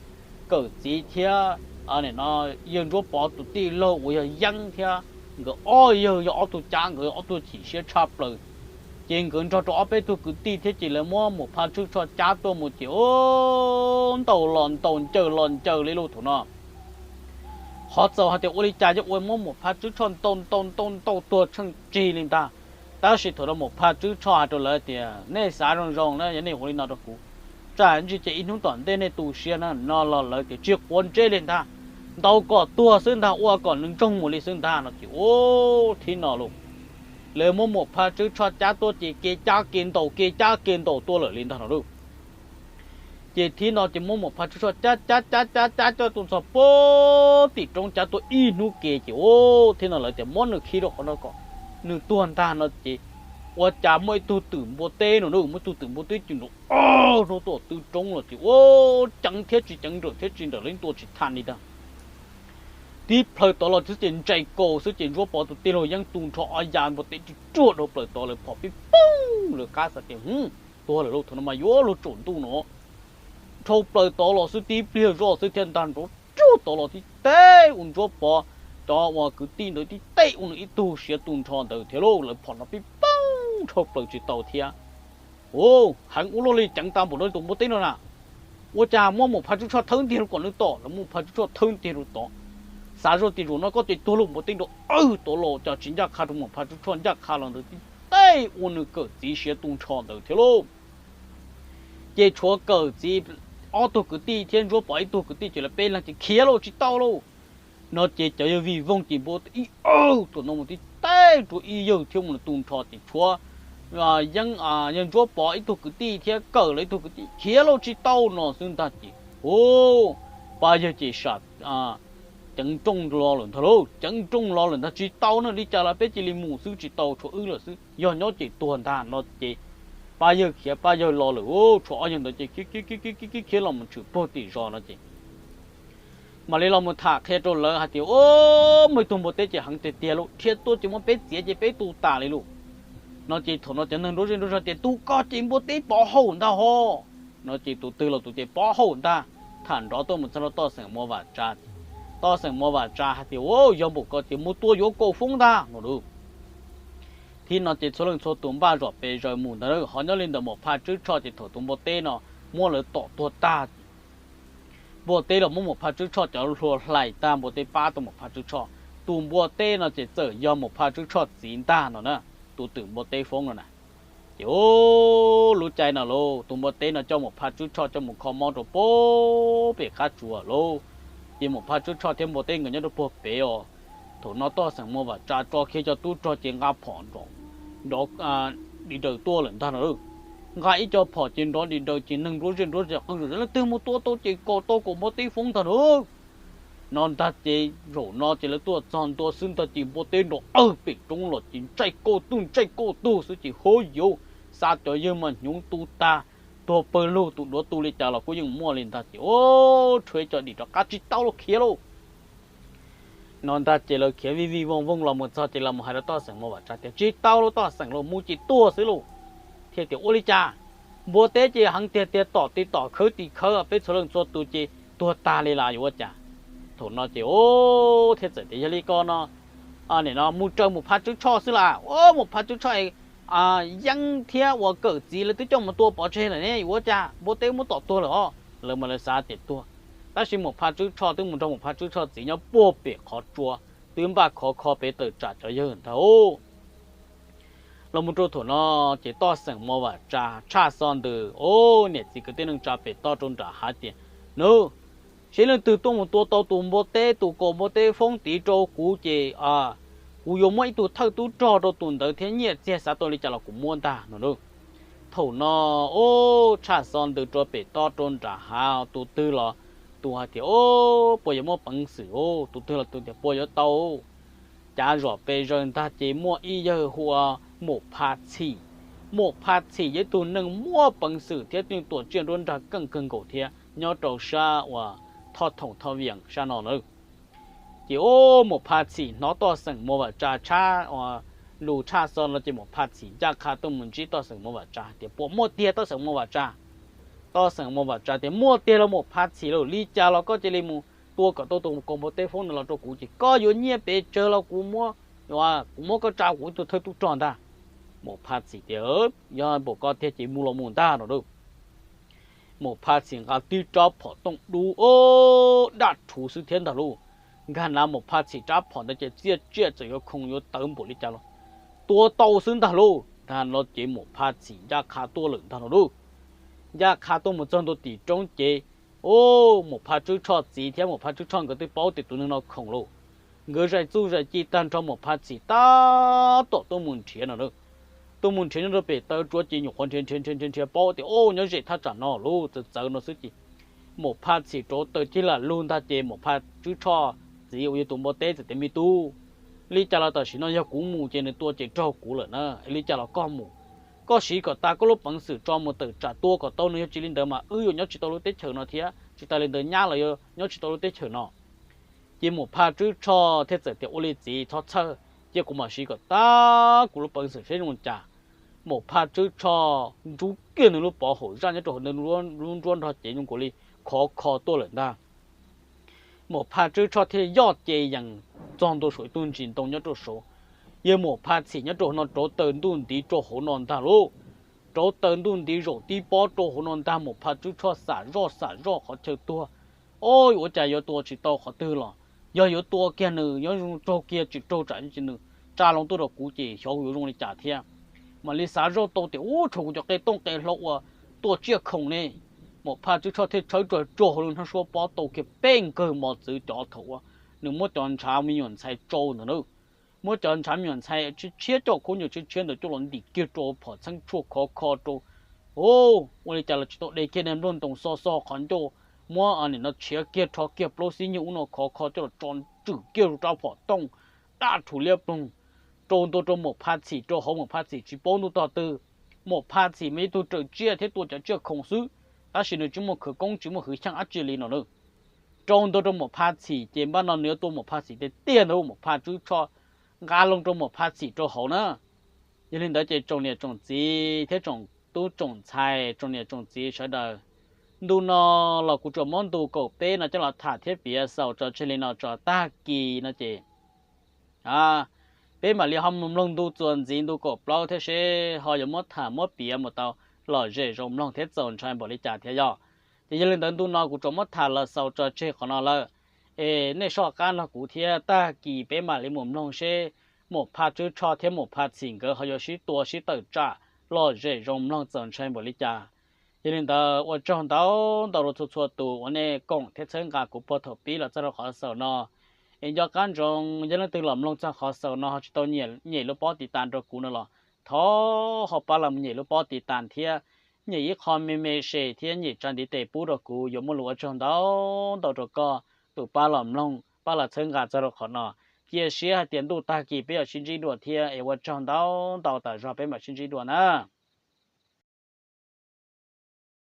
Kawm txiv thiab nim no yawg Ntsuab Pov tus tij laug uas yog Yeeb thiab nkawd ob yawg yog ob tug cab, nkawd ob tug chim siab tshaj plaws. Ces nkawd nrog rau ob peb tug kwv tij thiab ces lawv muab Maum Phaj Tswb Tshoj cab tuaj mus ces o, ntaus los ntaus, ncaws los ncaws li lauj thaum no. Qhov txaus hais tias ua li cas yuav ua muab Muam Phaj Tswb Tshoj ntaus ntaus ntaus ntaus tuag tsheej tsig li ntag. Tab sis thaum no Muam Phaj Tswb Tshoj hais rau lawv tias nej xav zoo zoo na, yog nej ua li no rau kuv, tsam ntsis ces ib hnub tom ntej nej tu siab na no los lawv tias tsis quav ntsej li ntag, ntaus kom tuag xwb ntag, ua kom nws ntsoog mus li xwb ntag no ces ua thib no lauj, lawv muab Muam Phaj Tswb Tshoj cab tuaj ces kev cab kev ntaus kev cab kev ntaus tuaj lawm li ntag no lauj. Ces thib no ces muab Muam Phaj Tswb Tshoj cab cab cab cab cab coj tuaj txog pem tim roob cab tuaj ib hnub ke ces ua thib no lawv tias muab nws khi rau qhov no kom nws tuag ntag no ces ua cas muaj ib tug twm npua teb no lauj, muaj ib tug twm npua teb ces nrov hnub tuaj tw roob los ces ua ceev thiab tsis ceev nrawm thiab tsis nrawm li ntua tsis tha li ntag. Tib plhaw tod los xwb ces ntsais kaus xwb ces Ntsuab Pov tus tij laug yeej tu nrho ob yav npua teb tsuj ruaj dhau plaws tod lawm phom pib poog lawv qab xav tias tuag lawm lauj, thaum no mas yuav luag tsaus ntuj no. Dhau plaws tod los xwb tib pliag zoj xwb thiab ntag nrov ruaj tod los tib teb ua Ntsuab Pov cov uas kwv tij ntawd tib teb ua nws ib tug siav tu nrho ntawd thiab lauj, lawv phom no pib poog dhau plaws tsis tau thiab. Ua heev ua luaj li ceev tag npaum no tus npua teb no na. Ua cas muab Muam Phaj Tswb Tshoj thawb ntiag rau kom nws tom, lawv muab Muam Phaj Tswb Tshoj thawb ntiag rau tod. Xav zoj tias zaum no koj ces tuag lauj npua teb nrov awg tod los cas tsis ncaj qha rau Muam Phaj Tswb Tshoj, ncaj qha los ntawd tib teb ua nws kawm txiv siav tu nrho ntawd thiab lauj. Ces tshuav kawm txiv ob tug kwv tij thiab Ntsuab Pov ib tug kwv tij ces lawv peb leeg ces khiav lauj tsis tau lauj. No ces cov yawg vij voog ces npua ib awg tuam no mus tib teb rau ib yawg thiab mus tu nrho ces tshuav yeej yawg Ntsuab Pov ib tug kwv tij thiab kawm lawv ib tug kwv tij khiav lauj tsis tau no xwb ntag ces ua Paj Yawg ces sam ceev nrooj lo lawm ntag lauj, ceev nrooj lo lawm ntag tsis tau na, li cas los peb cia li mus xwb tsis tau, tshuav wb lawm xwb, yog nyob ces tuag ntag no ces Paj Yawg khiav Paj Yawg los lawm, tshuav ob yawg ntawd ces khiav khiav los mus tshwm puag tim zos no ces mam li los mus tham qhia rau lawv hais tias, Ub, muaj ib tug npua teb ces heev tiag tiag lauj, dhia tuaj ces muab peb txiav ces peb tu tas li lauj. No ces thaum no cov neeg nruab zej nruab zog tias, Tus ko ces npua teb pov haum ntag ho. No ces tus twg los tus ces pov haum ntag. Tham nrov tuaj mus txog rau Toj Xeem Muas Vam Tsa, Toj Xeem Muas Vam Tsa hais tias, Ub, yog npaum ko ces mus tua yuav kaus foob ntag no lauj. Thib no ces txhua leej txhua tus npaj zom pes zaws mus ntag, ho nyob li ntawm Muam Phaj Tswb Tshoj ces thaum tus npua teb no muab lawv tom tuag tag, npua teb los muab Muam Phaj Tswb Tshoj cov hlua hlais tag, npua teb pab tau Muam Phaj Tswb Tshoj. Tus npua teb no ces txawm yog Muam Phaj Tswb Tshoj txiv ntag no na, tus twm npua teb foob no na. Ces lub caij no lauj, tus npua teb no coj Muam Phaj Tswb Tshoj coj mus kho mob rau puag pem qab tsuas lauj. Ces Muam Phaj Tswb Tshoj thiab npua teb nkawd nyob rau puag pem os. Thaum no Toj Xeem Muas Vam Tsa tso kiag cov tub rog ces nqa phom nrov, nrov di daws tuaj lawm ntag no. Nqa ib co phom ces nrov di daws ces neeg nruab zej nruab zog qw, Leej twg mus tua tau ces kom tau kaum npua teb foob ntag no. No ntag ces zaum no ces lawv tuaj txog ntua xwb ntag ces npua teb nrov awg pem roob los ces ntsaj kauj tug ntsaj kauj tug xwb ces huab yuav, xa cov yawg mas hnyuv tu tag, tuag pawg lug, tus duav tu li cas los kuj yeej muaj li ntag ces, Ub, rhuav cov dim rov qab tsis tau lauj, khiav lauj. No ntag ces lawv khiav vij vij vooj vooj los mus txog ces los mus hais rau Toj Xeem Muas Vam Tsa tias, Tsis tau lauj Toj Xeem lauj, mus ces tuag xwb lauj. Thiaj tias, Ua li cas? Npua teb ces heev tiag tiag, tom ti tom khawb ti khawb, peb txhua leej txhua tus ces tuag tag li las yuav ua cas? Thaum no ces, Ub, thiaj txawm tias, Yog li ko no, nim no mus raws Muam Phaj Tswb Tshoj xwb las. Ub, Muam Phaj Tswb Tshoj yeej thiab uas kawm txiv lawv twb coj mus tua pov tseg lawm ne, yuav ua cas, npua teb muab tom tuag lawm os. Lawv mas lawv xav tias tuag, tab sis Muam Phaj Tswb Tshoj twb mus nrog Muam Phaj Tswb Tshoj txiv nyob puag pem qhov tsua, twb npaj khov kho pem tawm tsam cov yawg ntag. Los mus rau thaum no ces Toj Xeem Muas Vam Tsa tshaj xo ntws, Ub, niam txiv kwv tij neej tsa pem toj rau nram hav tias, Nub, seb leej twg tuaj mus tua tau tus npua teb, tus kaus npua teb foob tid rau kuv ces kuv yuav muab ib tug thawj tub rog rau tus ntawd thiab nyiaj txiag xav tau li cas los kuv muab ntag no. Thaum no, Ub, tshaj xo ntws rau pem toj rau nram hav, tus twg los tus hais tias, Ub, puas yuav muaj peev xwm? Tus twg los tus tias, Puas yuav tau? Cav zom pes zaws ntag ces muaj ib yawg hu ua Muam Phaj Txhim. Muam Phaj Txhim yog ib tug neeg muaj peev xwm thiab yeej tuam tsiaj nruab nrag keej kawg nkaus thiab, nyob rau sab uas Thoj Thoom Thoj Viam sab no na. Ces, Ub, Muam Phaj Txhim hnov Toj Xeem Muas Vam Tsa tshaj lus tshaj xo no ces Muam Phaj Txhim ncaj qha tuaj mus ntsib Toj Xeem Muas Vam Tsa hais tias, Puas muaj tiag Toj Xeem Muas Vam Tsa? Toj Xeem Muas Vam Tsa tias, Muaj tiag los Muam Phaj Txhim lauj, li cas los koj cia li mus tua kom tau tus kaus npua teb foob no los rau kuv ces koj yuav nyiaj pes tsawg los kuv muab, kuv muab koj tsa kuv ib tug thawj tub rog ntag. Muam Phaj Txhim tias, Yog npaum ko tiag ces mus los mus ntag no lauj. Muam Phaj Txhim nqa tib rab phom tooj dub, Ub, daj rhuv xwb thiab ntag lauj. nkag nav Muam Phaj Txhim rab phom ntawd ces txiaj tsiaj txawm yuav khoom yuav tawv npaum li cas los tua tau xwb ntag lauj. Tag no ces Muam Phaj Txhim ncaj qha tuaj lawm ntag no lauj. Ncaj qha tuaj mus txog ntua tim roob ces, o, Muam Phaj Tswb Tshoj txiv thiab Muam Phaj Tswb Tshoj nkawd twb paub tias tus neeg no khoom lauj. Nkawd zais txuj zais ci tag nrho Muam Phaj Txhim tab tom tuaj mus nrhiav no na. Tuaj mus nrhiav nyob rau pem taw tsuav ces nyuam qhuav nrhiav nrhiav nrhiav nrhiav nrhiav paub tias, o, nyob ze thaj tsam no lauj, txawv txawv no xwb ces Muam Phaj Txhim rauv taws cig lam lug ntag ces Muam Phaj Tswb Tshoj txiv uas yog tus npua teb txawm tias, me tub, li cas los tam sim no yog kuv mus ces nws tua ces raug kuv lawm na, es li cas los koj mus, koj siv kom tas koj lub peev xwm tso mus tawm tsam tua kom tau nws, yog tsis li ntawd mas wb yuav nyob tsis tau lub teb chaws no thiab, tsis tas li ntawd nyab los yuav nyob tsis tau lub teb chaws no. Ces Muam Phaj Tswb Tshoj thiaj txawm tias, ua li txiv, txhob txhawj, cia kuv mam siv kom tas kuv lub peev xwm seb zoo li cas. Muam Phaj Tswb Tshoj ntsub kiag nws lub pov haum zaj nyob rau hauv ntawd, lub nruab nrog cev zoo nkaus li khov kho tuaj lawm ntag. Muam Phaj Tswb Tshoj thiaj yoj ces yees txog ntua saum ib tug ntsis ntoo nyob rau saud. Yawg Muam Phaj Txhim nyob rau hauv no rauv taws ntuj ntiv rau hauv no ntag lauj. Rauv taws ntuj ntiv zaum tib pob rau hauv no ntag, Muam Phaj Tswb Tshoj xam zoj xam zoj qhov chaw tuag. O, ua cas yuav tua tsis tau qhov twg los, yog yuav tua kiag nws, yuav zoo raug kiag tsis raug tsam nws tsa loo tuaj rau kuv ces xyov yuav zoo li cas thiab. Mam li xav zoj tau tias, ub, tshuav kuv cov qe tooj qe hlau uas tua tsiaj khoom ne. Muam Phaj Tswb Tshoj thiaj tshawb rau tsuag hauv lub hnab suab pob tau kiag peb nkawg mos txwv cov thaum uas nws muab cov ntshav me nyuam ntxhais tsau ntawd na. Muab cov ntshav me nyuam ntxhais tshiab tshiab, coj khaub ncaws tshiab tshiab ntawd coj los ntim kiag rau phom txheeb tshuaj khov kho rau. O, ua li cas los tsis tau de kiag niag nplooj ntoos xo xo qhov ncauj, muab nim no tshiav kiag rho kiag plaub xib nyuj ub no khov kho coj los tso ntswm kiag rau rab phom tooj, daj rhuv liab ploog rau ntua rau Muam Phaj Txhim rau hauv. Muam Phaj Txhim tsis paub ntuj tog twg, Muam Phaj Txhim mas ib tug raws tsiaj thiab tua cov tsiaj khoom xwb, tab sis nws tsis muaj khawv koob tsis muaj hwv xyeej dab tsi li no na. Rau ntua rau Muam Phaj Txhim ces npaj no nws yuav tua Muam Phaj Txhim tiag tiag ntawd, Muam Phaj Tswb Tshoj nqa loo rau Muam Phaj Txhim rau hauv na. Yog li ntawd ces tsoom niam tsoom txiv thiab tsoom tub tsoom ntxhais, tsoom niam tsoom txiv sawv daws, ntu no los kuv tsuas muab ntu kaum peb no coj los tham thiab piav xaus tso tseg li no tso. Tag kis no ces peb mam li ho mus mloog ntu txuas ntxiv ntu kaum plaub thiab seb ho yuav muab tham muab piav mus tau lom zem zoo mloog thiab txaus ntshai npaum li cas thiab yog. Ces yog li ntawd ntu no kuv tsuas muab tham los xaus tso tseg qhov no lawm. Es nej soj qab nrog kuv thiab, tag kis peb mam li mus mloog seb Muam Phaj Tswb Tshoj thiab Muam Phaj Txhim nkawd ho yuav sib tua sib tawm tsam lom zem zoo mloog txaus ntshai npaum li cas. Yog li ntawd ua tsaug ntau ntau rau txhua txhua tus uas nej koom thiab txhawb nqa kuv puag thaum pib los txog rau qhov xaus no. Es nco qab ntsoov yog leej twg los mloog txog qhov xaus no ho tsis tau nyem lub pob tiv tas rau kuv no los thov ho pab los nyem lub pob tiv tas thiab nyem ib qho me me se thiab nyem tsa ntiv tes pub rau kuv, yuav muaj lus ua tsaug ntau ntau rau koj tus pab los mloog pab los txhawb nqa txog rau qhov no. Cia siab hais tias ntuj tag kis peb yuav sib ntsib dua thiab, es ua tsaug ntau ntau tas zog, peb mam sib ntsib dua na.